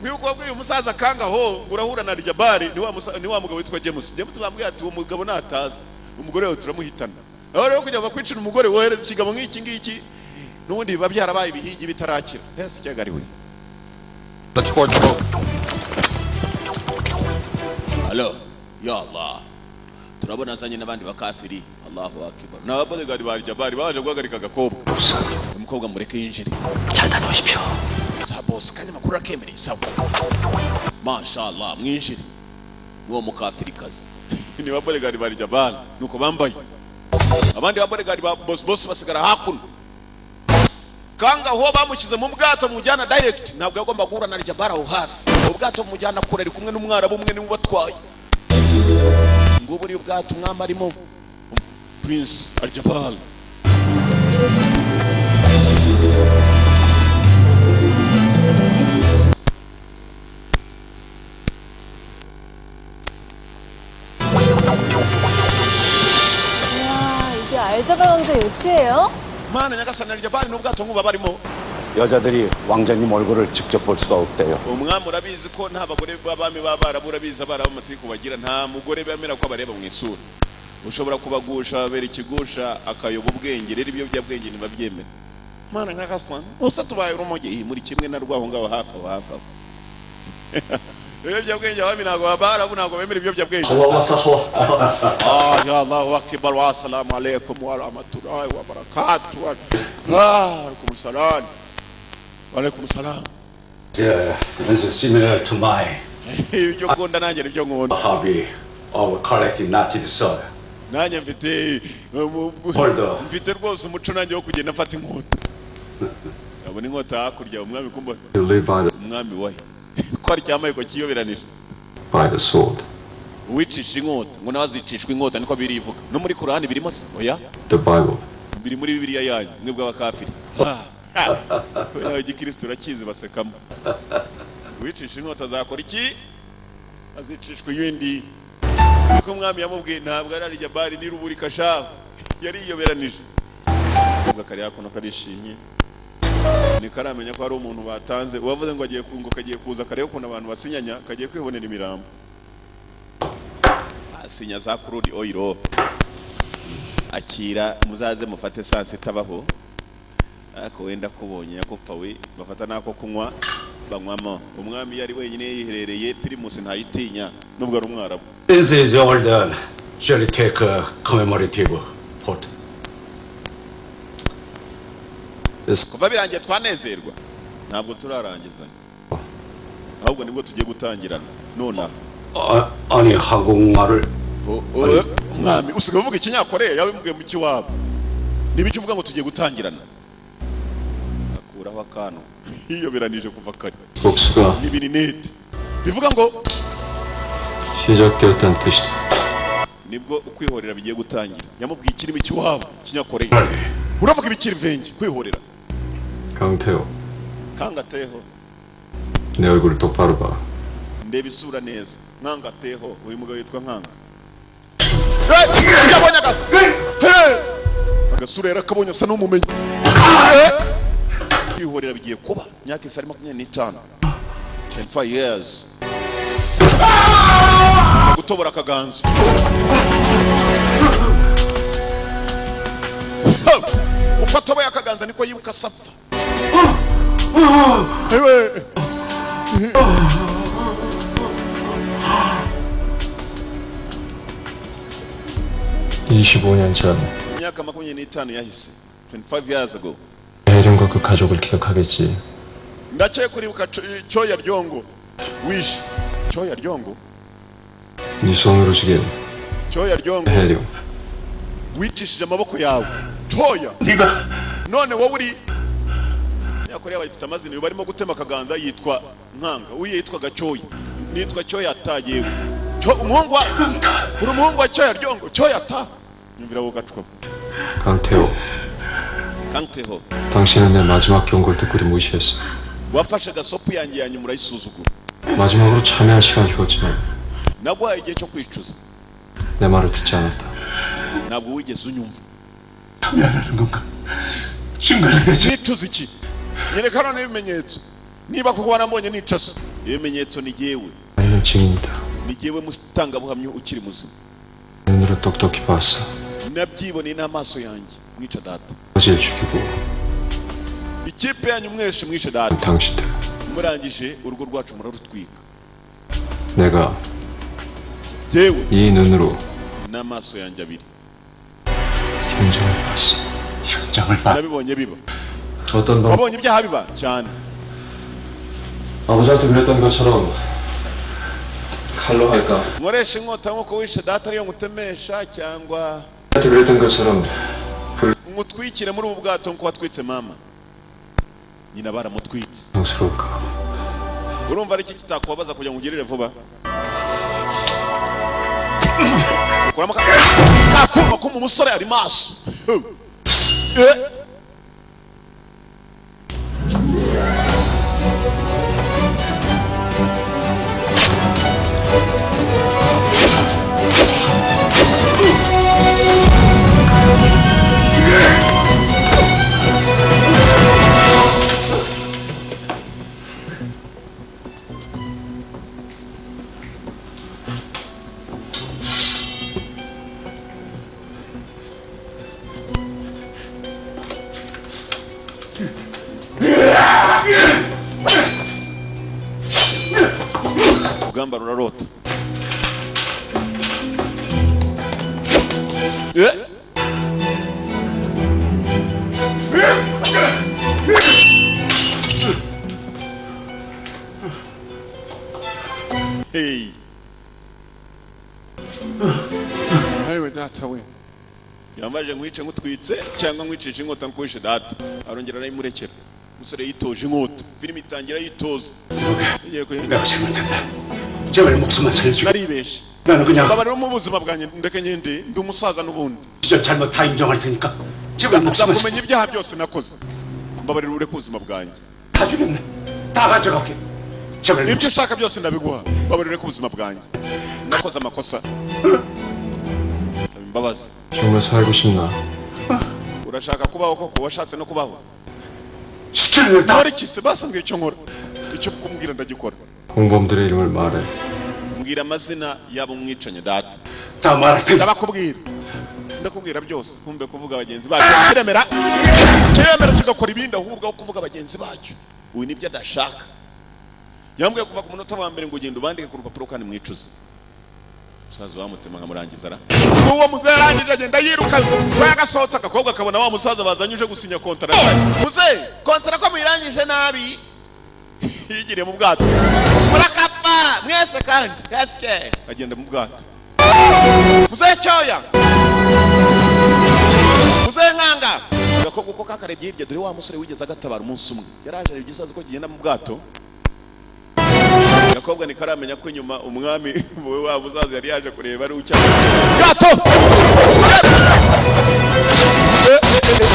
Mwibuka wabwiye umusaza kangaho ngo urahura na Aljabal, ni wa mugabo witwa James. James bambwiye ati: "Uwo mugabo nataza umugore wawe turamuhitana." Aho rero kugira ngo bakwicire umugore, wohereza ikigabo nk'iki ngiki, n'ubundi biba byarabaye ibihigi bitarakira ese icyagariwe. Let's board the boat. Halo, ya Allah, turabona azanye n'abandi bakafiri. Allahu akbar, ni ababodyguard ba Jabari baje guhagarika agakobwa. Umukobwa mureke yinjire. 잘 다녀오십시오. Sa boss, kandi amakuru akemereye. Sawa, mashallah, mwinjire. N'uwo mukafirikazi ni ababodyguard ba Jabari, nuko bambaye. Abandi babodyguard ba boss boss basigara hakuno. Kanga ho bamushyize mu bwato mujyana direct, ntabwo yagomba guhura na Jabari aho hafi. Ubwato bumujyana kure, ari kumwe n'umwarabu umwe niwe ubatwaye. Ngo buri ubwato umwami arimo, Prince Aljabal. 와, 이게 알자발 왕자 요트예요? Mana nyagasani, Aljabal n'ubwato nk'ubu barimo. 여자들이 왕자님 얼굴을 직접 볼 수가 없대요. Umwami urabizi ko nta bagore b'abami b'abarabu, urabizi abarabu amatiku bagira, nta mugore bemera ko abareba mu isura. Ushobora kubagusha babera ikigusha akayoba ubwenge, rero ibiyobyabwenge ntibabyemera. Mana nyagasani, usa tubaye urumogi muri kimwe na rwaho ngaho hafi aho hafi aho. Ibiyobyabwenge abami ntabwo, abarabu ntabwo bemera ibiyobyabwenge. اللهم صل. Ah, ya Allahu akbar, wa assalamu alaikum wa rahmatullahi wa barakatuh. Ah, alaikum salam. Wa alaikum salam. Yeah, this is similar to my Ibyo ukunda nanjye nibyo nkunda. hobby of collecting knotted sword. Nanjye mfite Hold on. mfite rwose umuco nanjye wo kugenda mfata inkota. Abona inkota hakurya, umwami kumba. You live by the, Umwami wahe ko aryamaye ko kiyoberanije. by the sword. Uwicisha inkota ngo nawe azicishwa inkota, niko birivuga no muri Kurani birimo se? Oya. The Bible. Biri muri Bibiliya yanyu mwebwe abakafiri. Kubera igikristo urakizi basekamo. Uwicisha inkota azakora iki? Azicishwa iyindi, niko umwami yamubwiye. Ntabwo ari Aljabari n'iruburika shaho yariyoberanije. Ubwo kari hakuno karishimye, ntikaramenya ko hari umuntu batanze uwavuze ngo agiye ngo kagiye kuza karebe ukuntu abantu basinyanya, kagiye kwibonera imirambo asinya za crude oil. Akira muzaze mufate saa sita baho, ariko wenda kubonye yakupfa we. Bafata n'ako kunywa banywamo. Umwami yari wenyine yiherereye, pirimusi ntayitinya nubwo ari umwarabu. This is all done. Shall we take a commemorative photo? This Kuva birangiye twanezerwa, ntabwo turarangizanya, ahubwo nibwo tugiye gutangirana nonaha. 아니 한국말을 Umwami usigaye uvuga ikinyakoreya, yabimubwiye mu kiwabo. Niba icyo uvuga ngo tugiye gutangirana, akuraho akantu yiyoberanije kuva kare. 복수가 Ni birinete bivuga ngo 시작되었다는 뜻이다. Nibwo ukwihorera bigiye gutangira. Yamubwiye ikirimi cy'iwabo, ikinyakoreya. Uravuga ibikirivenge kwihorera. 강태호, Kangateho, 내 얼굴을 똑바로 봐. Ndeba isura neza. Nkangateho, uyu mugabo yitwa Nkanga. Yabonye. Agasura yarakabonye asa n'umumenyi. Kwihorera bigiye kuba imyaka isari 25. 25 years. Gutobora akaganza. Uko atoboye akaganza niko yibuka sapfa. Ewe. 25년 전 imyaka 25 yahise 25 years ago. 혜령과 그 가족을 기억하겠지. ndakeka uribuka Choya Ryongo wishe Choya Ryongo. 네 손으로 죽인 Choya Ryongo 혜령. wicishije amaboko yawe Choya. 네가 none wowe uri Nyakoreya bayifite amazina barimo gutema akaganza yitwa Nkanga, uyu yitwaga Choya. Nitwa Choya tayewe. Umuhungu wa uri umuhungu wa Choya Ryongo Choya ta. nyumvira wo gacuka. 강태호. 강태호. 당신은 내 마지막 경고를 듣고도 무시했어. wafashe gasopu yanjye yanyuma urayisuzugura. 마지막으로 참여할 시간 주었지만 naguhaye igihe cyo kwicuza. 내 말을 듣지 않았다. ntabwo wigeze unyumva. 참여하라는 건가? 증거를 대지. nicuza iki? nyereka none ibimenyetso. Niba koko warambonye nica so. Ibimenyetso ni jyewe. 나는 증인이다. Ni jyewe mutangabuhamya ukiri muzima. 눈으로 똑똑히 봤어. nabyiboneye n'amaso yanjye mwica data. 아버지를 죽이고 ikipe yanyu mweshe mwishe data. 당신들. murangije urugo rwacu murarutwika. 내가 jyewe 이 눈으로 n'amaso yanjye abiri 현장을 봤어. 현장을 봐. nabibonye biba. 어떤 방 wabonye ibyaha biba cyane. 아버지한테 그랬던 것처럼 칼로 할까? nkoresha inkota nk'uko wishe data ariyo ngutemesha cyangwa 한테 그랬던 것처럼 불 ngutwikire muri ubu bwato nk'uko watwitse mama. Nyina baramutwitse. 당스러울까? Urumva ari iki kitakubabaza kugira ngo ugirire vuba? Ukuramo kakuma kuma umusore ari maso. Urugamba rurarota. Hey. Ayiwe data we. Yambaje nkwice ngutwitse cyangwa nkwicisha inkota nkwishe data. Arongera arayimurekera. Umusore yitoje inkota. Filime itangira yitoza. 내가 잘못했다. 제발 목숨만 살려주고. naribeshe. 나는 그냥 mbabarira mu buzima bwanjye ndeke ngende ndi umusaza n'ubundi. 시절 잘못 다 인정할 테니까 제발 목숨만 ndakumenya ibyaha byose nakoze. Mbabarira ureke ubuzima bwanjye. 다 주겠네. 다 가져갈게. 제발 ibyo ushaka byose ndabiguha. Mbabarira ureke ubuzima bwanjye. Nakoze amakosa. Saba imbabazi. 정말 살고 싶나? Urashaka kubaho koko washatse no kubaho? 시키는 다 nkora iki se basambwiye icyo nkora. Icyo kumbwira ndagikora. 공범들의 이름을 말해. Mbwira amazina y'abo mwicanye data. 다 말할 테니. Ndabakubwira. Ndakubwira byose. Kumbe kuvuga bagenzi bacu kiremera. Kiremera kigakora ibindi ahubwo aho kuvuga bagenzi bacu. Uyu nibyo adashaka. Yambwiye kuva ku munota wa mbere ngo ugende ubandike ku rupapuro kandi mwicuze. Umusaza wamutema nkamurangiza ra. Uwo muzehe arangije agenda yiruka ko yagasohotse agakobwa akabona wa musaza bazanye uje gusinya kontara. Muzehe kontara ko muyirangije nabi. Yigiriye mu bwato. Murakapfa mwese kandi. Eske agenda mu bwato. Muzehe Cyoya. Muzehe Nkanga. Agakobwa uko kakarebye hirya dore wa musore wigeze agatabara umunsi umwe. Yaraje areba igisazi ko kigenda mu bwato. Agakobwa ntikaramenya ko inyuma umwami wowe wa musaza yari yaje kureba ari ucya. Bwato!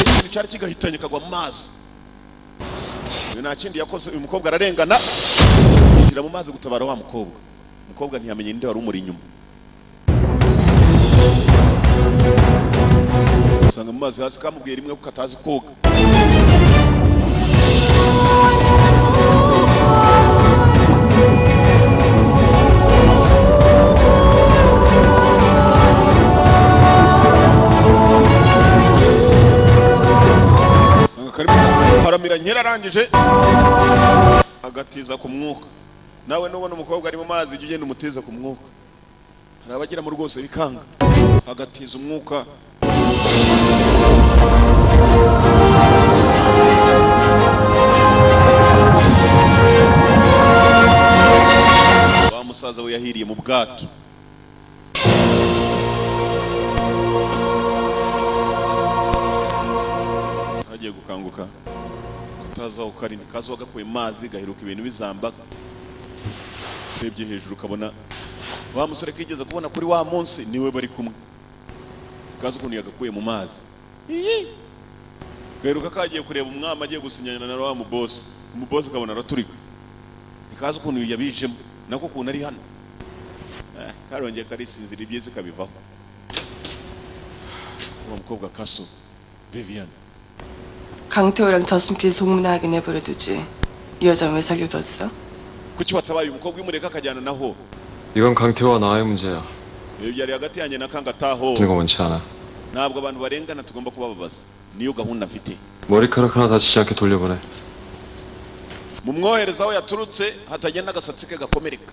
Ikintu cyari kigahitanye kagwa mu mazi. Uyu nta kindi yakoze, uyu mukobwa ararengana yinjira mu mazi gutabara wa mukobwa. Umukobwa ntiyamenye ninde wari umuri inyuma. Usanga mu mazi hasi kamubwiye rimwe ko katazi koga. Karamira nyirarangije agatiza ku mwuka. Nawe nubona umukobwa ari mu mazi ujye ugenda umutiza ku mwuka. Hari abagira mu rwose bikanga agatiza umwuka. Wa musaza we yahiriye mu bwato. Agiye gukanguka utaza ukarindi kazo wagakuye mazi gaheruka ibintu bizambaga. Urebye hejuru ukabona wa musore kigeze kubona kuri wa munsi niwe bari kumwe. Kazo ukuntu yagakuye mu mazi. Iyi gaheruka kagiye kureba umwami agiye gusinyana na wa muboss. Umuboss ukabona araturika. Ikazo ukuntu yabijemo nako ukuntu ari hano. Karongeye karisinzira ibyize kabivaho. Uwo mukobwa Kaso Vivian. 강태호랑 저승길 소문나게 내버려두지. 이 여자 왜 사귀어뒀어? Kuki watabaye umukobwa umureka akajyana naho? 이건 강태호와 나의 문제야. Ibyo byari hagati yanjye na Kangataho. 이거 원치 않아. Ntabwo abantu barengana tugomba kubababaza. Niyo gahunda mfite. 머리카락 하나 다치지 않게 돌려보내. Mumwohereza aho yaturutse hatagenda agasatsi ke gakomereka.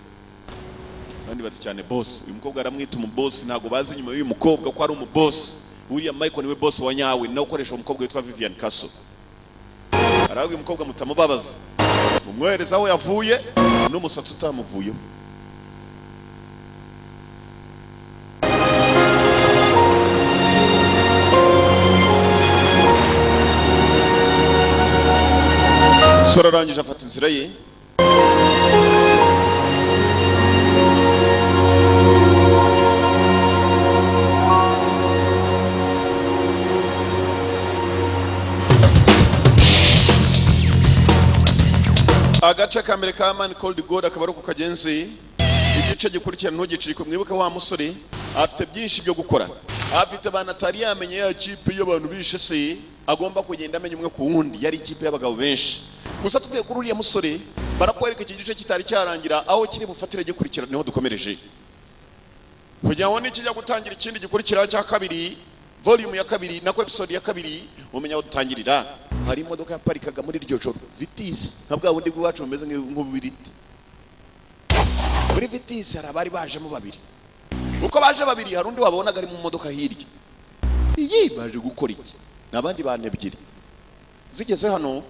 Abandi bati cyane boss. Uyu mukobwa aramwita umuboss, ntabwo bazi inyuma y'uyu mukobwa ko ari umuboss. Uriya Michael niwe boss wa nyawe, nawe ukoresha umukobwa witwa Vivian Kaso. Aravuga umukobwa mutamubabaza. Mumwohereza aho yavuye n'umusatsi utamuvuyeho. Sora arangije afata inzira ye. Agace ka mbere ka Man Called God akaba ari uko kagenzi. Igice gikurikira ntugicike. Mwibuke wa musore afite byinshi byo gukora. Afite bana atari yamenye ya kipe y'abantu bishe se agomba kugenda amenya umwe ku wundi. Yari ikipe y'abagabo benshi. Gusa tuvuye kuri uriya musore barakwereka iki gice kitari cyarangira aho kiri bufatire gikurikira niho dukomereje. Kugira ngo nikijya gutangira ikindi gikurikira cya kabiri, volume ya kabiri nako episode ya kabiri, umenya aho dutangirira. Hari imodoka yaparikaga muri iryo joro Vitisi, nka bwa bundi bw'iwacu bumeze nk'ububiriti. Muri Vitisi hari abari bajemo babiri. Uko baje babiri hari undi wabonaga ari mu modoka hirya. Iyi baje gukora iki? N'abandi bantu ebyiri zigeze hano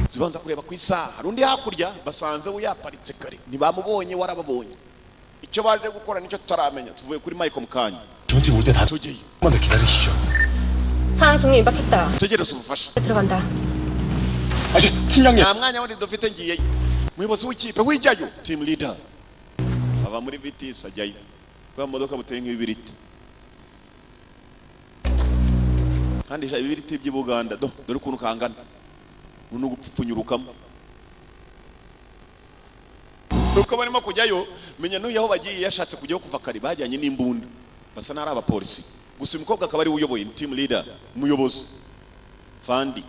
zibanza kureba ku isaha. Hari undi hakurya basanze we yaparitse kare, ntibamubonye warababonye. Icyo baje gukora nicyo tutaramenya. Tuvuye kuri Michael mukanya. Tugiye. 상황 정리 임박했다. Tegereza ubufasha. 들어간다. 아저 팀장님. Nta mwanya wundi dufite ngiyeyo. Umuyobozi w'ikipe wijyayo, team leader. Ava muri Vitisi ajyayo. Kwa modoka buteye nk'ibibiriti. Kandi ibibiriti by'i Buganda do dore ukuntu kangana. Uno gupfunyurukamo. Uko barimo kujyayo, menya n'uyu aho bagiye yashatse kujyayo kuva kare bajyanye n'imbunda. Basa n'ari abapolisi. Gusa uyu mukobwa akaba ari uyoboye team leader, umuyobozi. Fandi.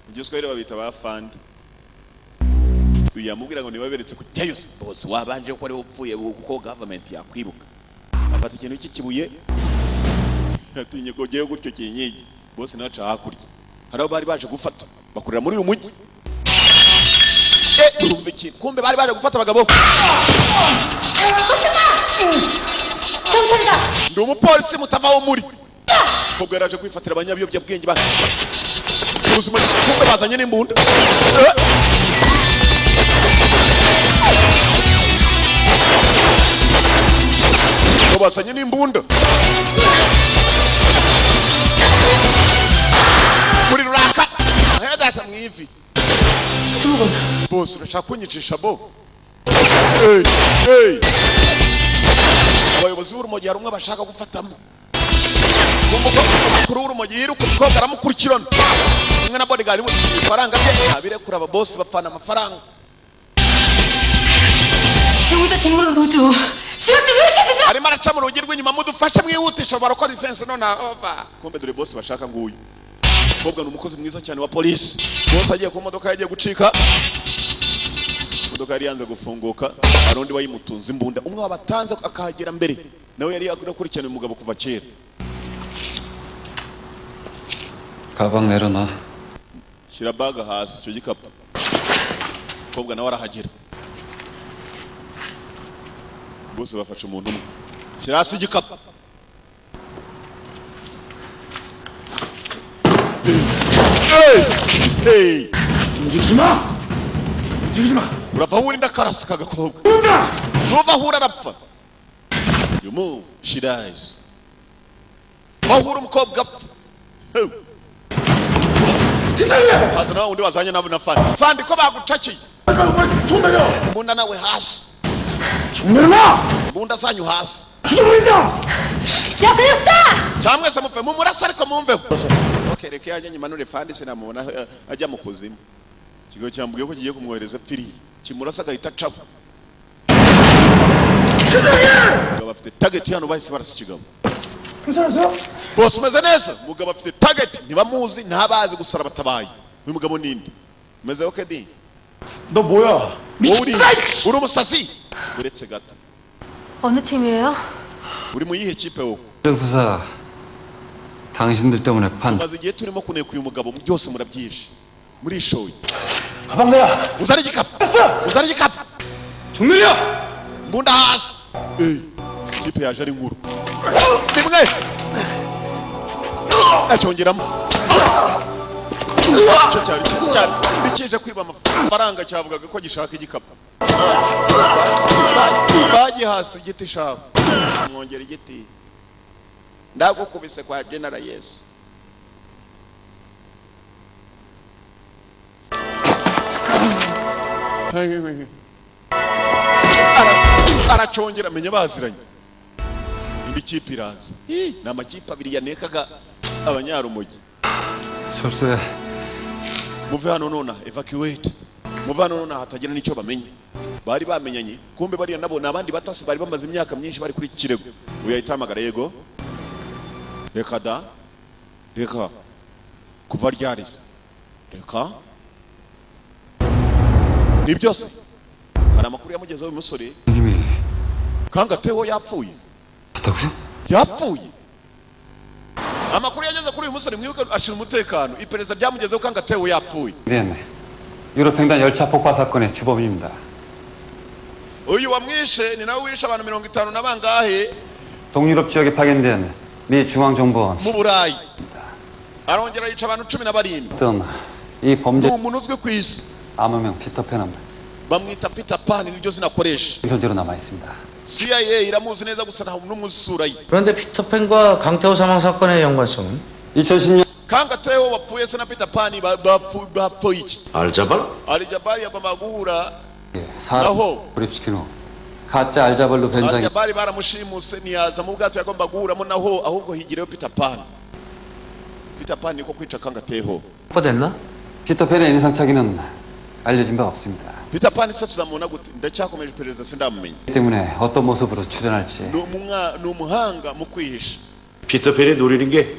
Mu Giswahili babita ba Fandi. Uyu yamubwira ngo nibaberetse kujyayo se boss wabanje ko ari upfuye kuko government yakwibuka. Afata ikintu cy'ikibuye yatinye ko giye gutyo kinyigi. Boss naca hakurya. Hari abo bari baje gufata bakorera muri uyu mujyi. Urumva iki? Kumbe bari baje gufata abagabo. Ndi umupolisi mutavaho muri. Kobwa yaraje kwifatira abanyabiyobyabwenge ba ubuzima kumbe bazanye n'imbunda. Bazanye n'imbunda. Muri ruraka ahadata mu ivi. Boss urashaka kunyicisha bo? Hey, hey. Abayobozi b'urumogi hari umwe bashaka gufatamo. Umukuru w'urumogi yiruka umukobwa aramukurikirana. Umwe na bodyguard we ifaranga bye abirekura aba boss bapfana amafaranga. 용의자 동물로 도주. 지각들 왜 이렇게 늦어? Arimo araca mu rugi rw'inyuma, mudufashe mwihutisha, barakora defense none ova. Kumbe dore boss bashaka nguyu. Umukobwa ni umukozi mwiza cyane wa polisi. Boss agiye ku modoka, yagiye gucika, imodoka yari yanze gufunguka, hari undi wayimutunze imbunda, umwe wabatanze akahagera mbere, nawe yari yakurikirana uyu mugabo kuva kera. 가방 내려놔. Shyira bag hasi, icyo gikapu. Umukobwa nawe arahagera, bose bafashe umuntu umwe. Shyira hasi igikapu. Hey! Hey! 움직이지 마! 움직이지 마! Urava aho uri, ndakarasa aka gakobwa, nuva aho uri arapfa. You move, she dies. Aho uri umukobwa apfa. Hey! Haza nawe undi wazanye nawe na fandi fandi ko bagucakiye. 총 내려! Mbunda nawe hasi. 총 내려놔! Mbunda zanyu hasi. 죽여버린다! 야, 그냥 쏴! Cyangwa mwese mupfe mumurasa, ariko mumveho. Okay, reka yajya nyimanure fandi, sinamubona ajya mu kuzimu. Ikigo cyambwiye ko kigiye kumwohereza apfiriye, kimurasa agahita acaho. Umugabo afite target hano, bahise barasa ikigabo. 괜찮으세요? Bose umeze neza? Umugabo afite target, ntibamuzi, ntabazi, gusa arabatabaye. Uyu mugabo ninde? Umeze okay di? 너 뭐야? Wowe uri umusazi. Uretse gato. 어느 팀이에요? Uri mu yihe kipe wowe? 수사 당신들 때문에 판 Tumaze igihe turimo kuneka uyu mugabo, byose murabyishe, murishoye. 가방 내라! Uzane igikapu, uzane igikapu. 총 내려! Mbunda hasi. Eh, ikipe yaje ari nkuru rimwe, acyongeramo. Icyo cyari cyari bikije kwiba amafaranga, cyavugaga ko gishaka igikapu. Bagihasi igiti shabu, mwongera igiti. Ndagukubise kwa General Yesu. Aracongera, amenya baziranye. Indi kipe iraza. Hi, ni amakipe abiri yanekaga abanyarumogi. 철수해. Muve hano nona, evacuate, muve hano nona hatagira n'icyo bamenya. Bari bamenyanye, kumbe bariya nabo ni abandi batasi bari bamaze imyaka myinshi bari kuri iki kirego. Uyu yahita ahamagara: yego, reka da, reka kuva ryarize, reka ni byose. Hari amakuru yamugezeho uyu musore. 님이 Kangateho yapfuye. 갔다고요? Yapfuye. Amakuru yageze kuri uyu musore, mwibuke ashinzwe umutekano, iperereza ryamugezeho, Kangateho yapfuye. 네, 유럽 횡단 열차 폭파 사건의 주범입니다. Uyu wamwishe ni nawe wishe abantu 50 na bangahe 동유럽 지역에 파견된 미 중앙정보원 mu Burayi, arongera yica abantu 17. 어떤 이 Ni 범죄 umuntu uzwi ku isi. 암호명 피터팬은 Bamwita Peter Pan, niryo zina akoresha. 현재로 남아 있습니다. CIA iramuzi neza, gusa nta n'umwe uzi isura ye. 그런데 피터팬과 강태호 사망 사건의 연관성은? 2010년 Kangateho wapfuye se na Peter Pan bapfuye iki? 알자발? Alijabari yagombaga guhura 사람 aho 고립시킨 후 가짜 알자발로 변장해 Alijabari baramushimuse, ntiyaza mu bwato yagomba guhuramo naho, ahubwo higireyo Peter Pan. Peter Pan niko kwica Kangateho. 확보됐나? 피터팬의 인상착의는 알려진 바 없습니다. Peter Pan se tuzamubona gute? Ndacyakomeje iperereza, sindamumenya. 이 때문에 어떤 모습으로 출연할지 Ni umuhanga mu kwihisha. 피터팬이 노리는 게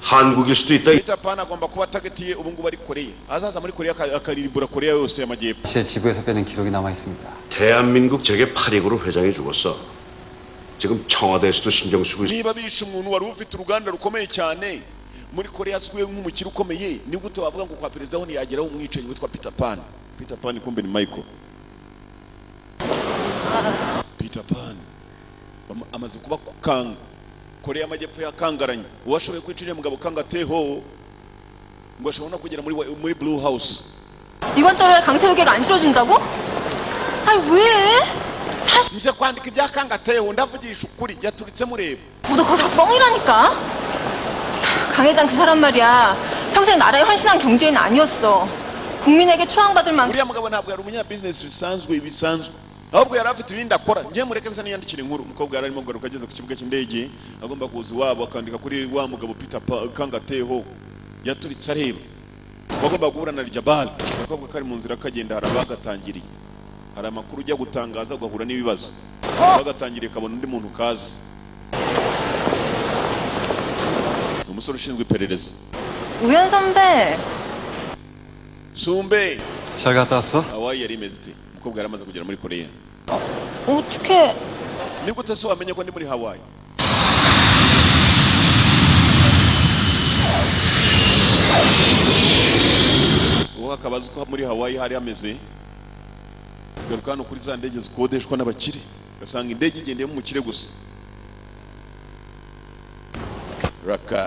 한국일 수도 있다. Peter Pan agomba kuba atagetiye ubu ngubu ari Koreya, azaza muri Koreya akaririmbura Koreya yose y'amajyepfo. 제 지구에서 빼낸 기록이 남아 있습니다. 대한민국 재계 8위 그룹 회장이 죽었어. 지금 청와대에서도 신경 쓰고 있어. Niba bishe umuntu wari ufite uruganda rukomeye cyane muri Koreya, azwiho nk'umukire ukomeye, ni gute wavuga ngo kwa perezida ho ntiyageraho umwicanyi witwa Peter Pan? Peter Pan kumbe ni Michael Peter Pan. Amaze kuba kukanga Koreya y'Amajyepfo yakangaranye. Uwashoboye kwica uriya mugabo Kangateho ngo ashobora no kugera muri Blue House. 이번 달에 강태욱이가 안 실어준다고? 아니 왜? 사실 Nje kwandika ibya Kangateho, ndavugisha ukuri, yaturitse mureba. 너 거기서 뻥이라니까. 강 회장 그 사람 말이야. 평생 나라에 헌신한 경제인 아니었어. 국민에게 추앙받을 만큼 Uriya mugabo ntabwo yari umunyabizinesi bisanzwe, ahubwo yari afite ibindi akora. Njye mureke nsa niyandikira inkuru. Umukobwa yari arimo kugaruka, ageze ku kibuga cy'indege, agomba kuza iwabo akandika kuri wa mugabo Peter Kangateho yaturitse areba, bagomba guhura na Jabal. Agakobwa kari mu nzira kagenda, hari abagatangiriye, hari amakuru ujya gutangaza ugahura n'ibibazo. Bagatangiriye kabona undi muntu kazi. Umusore ushinzwe iperereza. 우현 선배. Sumbe. 잘 갔다 왔어? Hawaii yari imeze ite? Umukobwa yari amaze kugera muri Korea. 어떻게? Ni gute se wamenye ko ndi muri Hawaii? Uwo akaba azi ko muri Hawaii hari hameze. Tugaruka hano kuri za ndege zikodeshwa n'abakire, ugasanga indege igendeyemo umukire gusa. Raka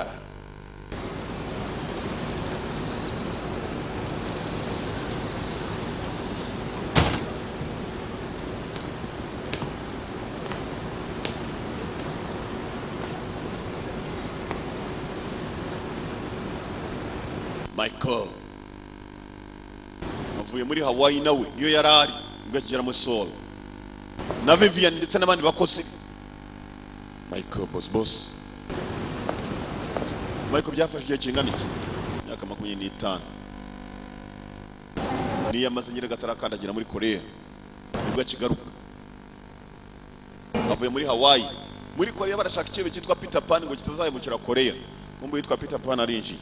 Michael avuye muri Hawaii nawe niyo yari ari ubwo akigera muri Seoul na Vivian ndetse n'abandi bakozi. Michael boss boss Michael byafashe igihe kingana iki? Imyaka 25 niyo amaze nyine gatarakandagira muri Korea nibwo akigaruka avuye muri Hawaii. Muri Korea barashaka ikibe cyitwa Peter Pan ngo kitazahemukira Korea. Kumbe yitwa Peter Pan arinjiye.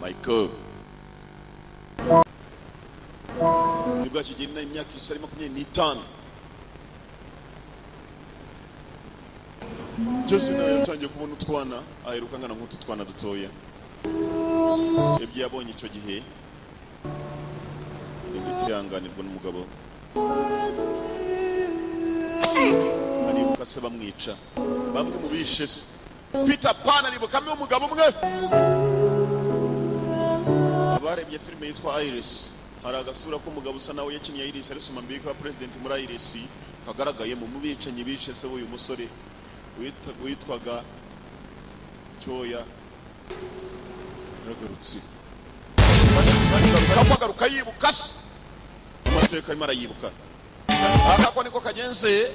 Michael nibwo akigera imyaka isari 25. Jose nawe yatangiye kubona utwana aheruka angana nk'utu twana dutoya. Ibyo yabonye icyo gihe ntibitihanganirwa n'umugabo. Aribuka se bamwica, bamwe mu bishe se. Peter Pan aribukamo umugabo umwe. Abarebye filime yitwa Iris, hari agasura k'umugabo usa nawe yakinnye Iris arisoma mbika wa president muri Iris kagaragaye mu bicanyi bishe se uyu musore witwaga Cyoya. Yaragarutse agaruka yibuka se amateka arimo arayibuka. Aka niko kagenze.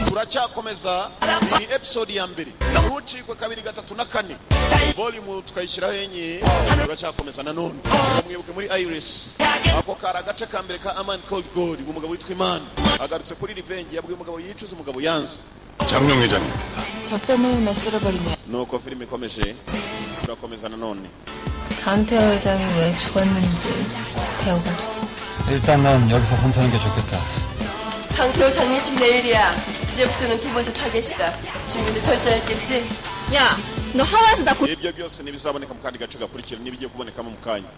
Turacyakomeza iyi episode ya mbere, ntucikwe 2, 3 na 4 volume tukayishyiraho enye. Turacyakomeza nanone mwibuke muri Iris ako kari agace ka mbere ka Aman Cold Gold. Umugabo witwa Imana agarutse kuri revenge yabwiye umugabo yicuza umugabo yanze. 장명 회장입니다. 저 때문에 나 쓸어버리네. Nuko filime ikomeje turakomeza nanone. 강태호 회장이 왜 죽었는지 배워갑시다. 일단 넌 여기서 선택하는 게 좋겠다. 강태호 장례식 내일이야. 이제부터는 두 번째 타겟이다. 준비도 철저했겠지? 야, 너 하와이에서 나 Ibyo byose ntibizaboneka mu kandi gace gakurikira n'ibigiye kubonekamo mu kanya.